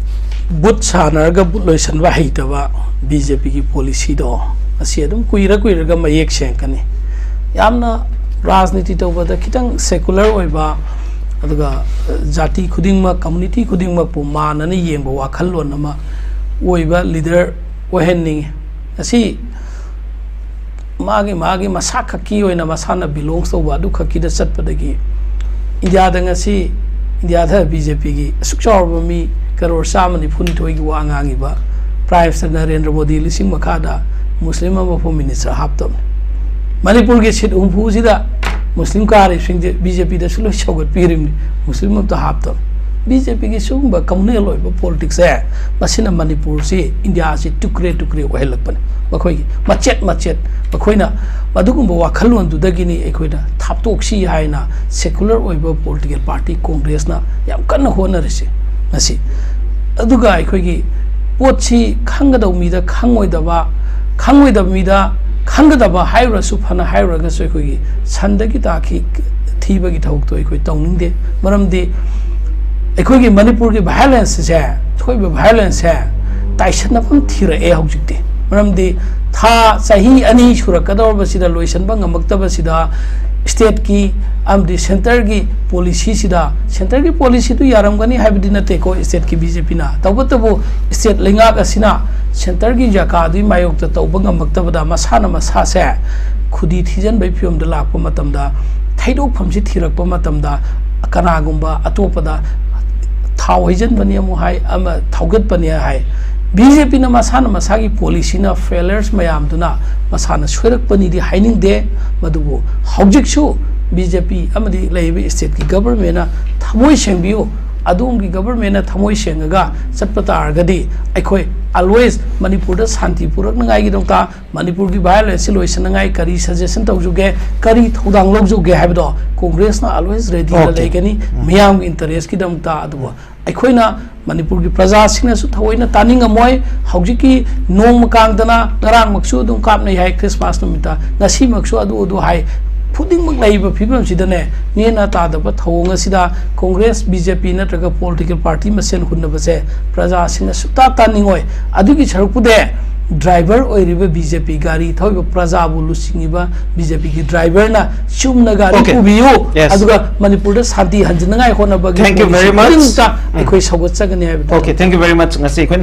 ꯕꯨꯠ ꯁꯥꯟꯅꯔꯒ ꯕꯨꯠ ꯂꯣꯏꯁꯟꯕ ꯍꯩꯇꯕ BJPꯒꯤ policyꯗꯣ ꯃꯁꯤ ꯑꯗꯨꯝ ꯀꯨꯏꯔ ꯀꯨꯏꯔꯒ ꯃꯌꯦꯛ ꯁꯦꯡꯉꯛꯀꯅꯤ꯫ ꯌꯥꯝꯅ ꯔꯥꯖꯅꯤꯇꯤ ꯇꯧꯕꯗ ꯈꯤꯇꯪ secular ꯑꯣꯏꯕ, ꯑꯗꯨꯒ ꯖꯥꯇꯤ ꯈꯨꯗꯤꯡꯃꯛ, community ꯈꯨꯗꯤꯡꯃꯛꯄꯨ ꯃꯥꯟꯅꯅ ꯌꯦꯡꯕ ꯋꯥꯈꯜꯂꯣꯟ ꯑꯃ ꯑꯣꯏꯕ leader ꯑꯣꯏꯍꯟꯅꯤꯡꯉꯤ꯫ ꯉꯁꯤ ꯃꯥꯒꯤ ꯃꯥꯒꯤ ꯃꯁꯥ ꯈꯛꯀꯤ ꯑꯣꯏꯅ ꯃꯁꯥꯅ belongs ꯇꯧꯕ ꯑꯗꯨ ꯈꯛꯀꯤꯗ ꯆꯠꯄꯗꯒꯤ ꯏꯟꯗꯤꯌꯥꯗ ꯉꯁꯤ, ꯏꯟꯗꯤꯌꯥꯗ BJPꯒꯤ ꯑꯁꯨꯛ ꯆꯥꯎꯔꯕ ꯃꯤ ꯀꯔꯣꯔ ꯆꯥꯝꯃ ꯅꯤꯐꯨ ꯅꯤꯊꯣꯏꯒꯤ ꯋꯥ ꯉꯥꯡꯉꯤꯕ Prime Minister ꯅꯔꯦꯟꯗ꯭ꯔ ꯃꯣꯗꯤ ꯂꯤꯁꯤꯡ ꯃꯈꯥꯗ ꯃꯨꯁꯂꯤꯝ ꯑꯃꯐꯥꯎ minister ꯍꯥꯞꯇꯕꯅꯤ꯫ ꯃꯅꯤꯄꯨꯔꯒꯤ ꯁꯤꯠ ꯍꯨꯝꯐꯨꯁꯤꯗ ꯃꯨꯁꯂꯤꯝ ꯀꯥꯔꯤꯕꯁꯤꯡꯁꯦ ꯕꯤ ꯖꯦ ꯄꯤꯗꯁꯨ ꯂꯣꯏ ꯁꯧꯒꯠꯄꯤꯔꯤꯕꯅꯤ꯫ ꯃꯨꯁꯂꯤꯝ ꯑꯝꯇ ꯍꯥꯞꯇꯕ꯫ ꯕꯤ ꯖꯦ ꯄꯤꯒꯤ ꯁꯤꯒꯨꯝꯕ ꯀꯝꯃꯨꯅꯦꯜ ꯑꯣꯏꯕ ꯄꯣꯂꯤꯇꯤꯛꯁꯁꯦ, ꯃꯁꯤꯅ ꯃꯅꯤꯄꯨꯔꯁꯤ, ꯏꯟꯗꯤꯌꯥꯁꯤ ꯇꯨꯀ꯭ꯔꯦ ꯇꯨꯀ꯭ꯔꯦ ꯑꯣꯏꯍꯜꯂꯛꯄꯅꯤ꯫ ꯃꯈꯣꯏꯒꯤ ꯃꯆꯦꯠ ꯃꯆꯦꯠ, ꯃꯈꯣꯏꯅ ꯃꯗꯨꯒꯨꯝꯕ ꯋꯥꯈꯜꯂꯣꯟꯗꯨꯗꯒꯤꯅꯤ ꯑꯩꯈꯣꯏꯅ ꯊꯥꯞꯇꯣꯛꯁꯤ ꯍꯥꯏꯅ ꯁꯦꯀꯨꯂꯔ ꯑꯣꯏꯕ ꯄꯣꯂꯤꯇꯤꯀꯦꯜ ꯄꯥꯔꯇꯤ ꯀꯣꯡꯒ꯭ꯔꯦꯁꯅ ꯌꯥꯝ ꯀꯟꯅ ꯍꯣꯠꯅꯔꯤꯁꯤ ꯉꯁꯤ꯫ ꯑꯗꯨꯒ ꯑꯩꯈꯣꯏꯒꯤ ꯄꯣꯠꯁꯤ ꯈꯪꯒꯗꯧ ꯃꯤꯗ ꯈꯪꯉꯣꯏꯗꯕ, ꯈꯪꯉꯣꯏꯗꯕ ꯃꯤꯗ ꯈꯪꯒꯗꯕ ꯍꯥꯏꯔꯨꯔꯁꯨ, ꯐꯅ ꯍꯥꯏꯔꯨꯔꯒꯁꯨ, ꯑꯩꯈꯣꯏꯒꯤ ꯁꯟꯗꯒꯤ ꯇꯥꯈꯤ ꯊꯤꯕꯒꯤ ꯊꯕꯛꯇꯣ ꯑꯩꯈꯣꯏ ꯇꯧꯅꯤꯡꯗꯦ꯫ ꯃꯔꯝꯗꯤ ꯑꯩꯈꯣꯏꯒꯤ ꯃꯅꯤꯄꯨꯔꯒꯤ ꯚꯥꯏꯑꯣꯂꯦꯟꯁꯁꯦ, ꯊꯣꯛꯏꯕ ꯚꯥꯏꯑꯣꯂꯦꯟꯁꯁꯦ ꯇꯥꯏꯁꯟꯅꯐꯝ ꯊꯤꯔꯛꯑꯦ ꯍꯧꯖꯤꯛꯇꯤ꯫ ꯃꯔꯝꯗꯤ ꯊꯥ, ꯆꯍꯤ ꯑꯅꯤ ꯁꯨꯔꯛꯀꯗꯧꯔꯕꯁꯤꯗ ꯂꯣꯏꯁꯤꯟꯕ ꯉꯝꯃꯛꯇꯕꯁꯤꯗ, ꯁ꯭ꯇꯦꯠꯀꯤ ꯑꯃꯗꯤ ꯁꯦꯟꯇꯔꯒꯤ ꯄꯣꯂꯤꯁꯤꯁꯤꯗ, ꯁꯦꯟꯇꯔꯒꯤ ꯄꯣꯂꯤꯁꯤꯗꯨ ꯌꯥꯔꯝꯒꯅꯤ ꯍꯥꯏꯕꯗꯤ ꯅꯠꯇꯦꯀꯣ ꯁ꯭ꯇꯦꯠꯀꯤ ꯕꯤ ꯖꯦ ꯄꯤꯅ, ꯇꯧꯕꯇꯕꯨ ꯁ꯭ꯇꯦꯠ ꯂꯩꯉꯥꯛ ꯑꯁꯤꯅ ꯁꯦꯟꯇꯔꯒꯤ ꯖꯒꯥꯗꯨꯒꯤ ꯃꯥꯌꯣꯛꯇ ꯇꯧꯕ ꯉꯝꯃꯛꯇꯕꯗ ꯃꯁꯥꯅ ꯃꯁꯥꯁꯦ ꯈꯨꯗꯤ ꯊꯤꯖꯤꯟꯕꯒꯤ ꯐꯤꯕꯝꯗ ꯂꯥꯛꯄ ꯃꯇꯝꯗ, ꯊꯩꯗꯣꯛꯐꯝꯁꯤ ꯊꯤꯔꯛꯄ ꯃꯇꯝꯗ, ꯀꯅꯥꯒꯨꯝꯕ ꯑꯇꯣꯞꯄꯗ ꯊꯥꯎ ꯍꯩꯖꯤꯟꯕꯅꯤ ꯑꯃꯨꯛ ꯍꯥꯏ, ꯑꯃ ꯊꯧꯒꯠꯄꯅꯤ ꯍꯥꯏ꯫ ꯕꯤ ꯖꯦ ꯄꯤꯅ ꯃꯁꯥꯅ ꯃꯁꯥꯒꯤ ꯄꯣꯂꯤꯁꯤꯅ ꯐꯦꯂꯔꯁ ꯃꯌꯥꯝꯗꯨꯅ ꯃꯁꯥꯅ ꯁꯣꯏꯔꯛꯄꯅꯤꯗꯤ ꯍꯥꯏꯅꯤꯡꯗꯦ, ꯃꯗꯨꯕꯨ ꯍꯧꯖꯤꯛꯁꯨ ꯕꯤ ꯖꯦ ꯄꯤ ꯑꯃꯗꯤ ꯂꯩꯔꯤꯕ ꯁ꯭ꯇꯦꯠꯀꯤ ꯒꯕꯔꯃꯦꯟꯅ ꯊꯃꯣꯏ ꯁꯦꯡꯕꯤꯌꯨ꯫ ꯑꯗꯣꯝꯒꯤ ꯒꯕꯔꯃꯦꯟꯅ ꯊꯃꯣꯏ ꯁꯦꯡꯉꯒ ꯆꯠꯄ ꯇꯥꯔꯒꯗꯤ, ꯑꯩꯈꯣꯏ ꯑꯜꯋꯦꯁ ꯃꯅꯤꯄꯨꯔꯗ ꯁꯥꯟꯇꯤ ꯄꯨꯔꯛꯅꯉꯥꯏꯒꯤꯗꯃꯛꯇ, ꯃꯅꯤꯄꯨꯔꯒꯤ ꯚꯥꯏꯑꯣꯂꯦꯟꯁꯁꯤ ꯂꯣꯏꯁꯤꯟꯅꯉꯥꯏ ꯀꯔꯤ ꯁꯖꯦꯁꯟ ꯇꯧꯖꯒꯦ, ꯀꯔꯤ ꯊꯧꯗꯥꯡ ꯂꯧꯖꯒꯦ ꯍꯥꯏꯕꯗꯣ ꯀꯣꯡꯒ꯭ꯔꯦꯁꯅ ꯑꯜꯋꯦꯁ ꯔꯦꯗꯤꯗ Okay. ꯂꯩꯒꯅꯤ, ꯃꯤꯌꯥꯝꯒꯤ ꯏꯟꯇꯔꯦꯁꯀꯤꯗꯃꯛꯇ꯫ ꯑꯗꯨꯕꯨ ꯑꯩꯈꯣꯏꯅ ꯃꯅꯤꯄꯨꯔꯒꯤ ꯄ꯭ꯔꯖꯥꯁꯤꯡꯅꯁꯨ ꯊꯑꯣꯏꯅ ꯇꯥꯅꯤꯡꯉꯝꯃꯣꯏ꯫ ꯍꯧꯖꯤꯛꯀꯤ ꯅꯣꯡꯃ ꯀꯥꯡꯗꯅ ꯉꯔꯥꯡꯃꯛꯁꯨ ꯑꯗꯨꯝ ꯀꯥꯞꯅꯩ ꯍꯥꯏ, ꯈ꯭ꯔꯤꯁꯃꯥꯁ ꯅꯨꯃꯤꯠꯇ, ꯉꯁꯤꯃꯛꯁꯨ ꯑꯗꯨ ꯑꯗꯨ ꯍꯥꯏ꯫ ꯐꯨꯅꯤꯡꯕ ꯂꯩꯕ ꯐꯤꯕꯝꯁꯤꯗꯅꯦ, ꯅꯦꯅꯥ ꯇꯥꯗꯕ ꯊꯧꯑꯣꯡ ꯑꯁꯤꯗ ꯀꯣꯡꯒ꯭ꯔꯦꯁ, ꯕꯤ ꯖꯦ ꯄꯤ ꯅꯠꯇ꯭ꯔꯒ ꯄꯣꯂꯤꯇꯤꯀꯦꯜ ꯄꯥꯔꯇꯤ ꯃꯁꯦꯟ ꯍꯨꯟꯅꯕꯁꯦ ꯄ꯭ꯔꯖꯥꯁꯤꯡꯅ ꯁꯨꯛꯇꯥ ꯇꯥꯅꯤꯡꯉꯣꯏ꯫ ꯑꯗꯨꯒꯤ ꯁꯔꯨꯛꯄꯨꯗꯤ ꯗ꯭ꯔꯥꯏꯚꯔ ꯑꯣꯏꯔꯤꯕ ꯕꯤ ꯖꯦ ꯄꯤ, ꯒꯥꯔꯤ ꯊꯧꯔꯤꯕ ꯄ꯭ꯔꯖꯥꯕꯨ ꯂꯨꯆꯤꯡꯉꯤꯕ ꯕꯤ ꯖꯦ ꯄꯤꯒꯤ ꯗ꯭ꯔꯥꯏꯚꯔꯅ ꯆꯨꯝꯅ ꯒꯥꯔꯤ Okay. ꯄꯨꯕꯤꯌꯨ, Yes. ꯑꯗꯨꯒ ꯃꯅꯤꯄꯨꯔꯗ ꯁꯥꯟꯇꯤ ꯍꯟꯖꯤꯟꯅꯉꯥꯏ ꯍꯣꯠꯅꯕꯒꯤ Thank you very policy much. ꯈꯨꯗꯤꯡꯃꯛꯇ ꯎꯝ. ꯑꯩꯈꯣꯏ ꯁꯧꯒꯠꯆꯒꯅꯤ ꯍꯥꯏꯕꯗꯨ꯫ Okay, thank you very much. ꯉꯁꯤ ꯑꯩꯈꯣꯏꯅ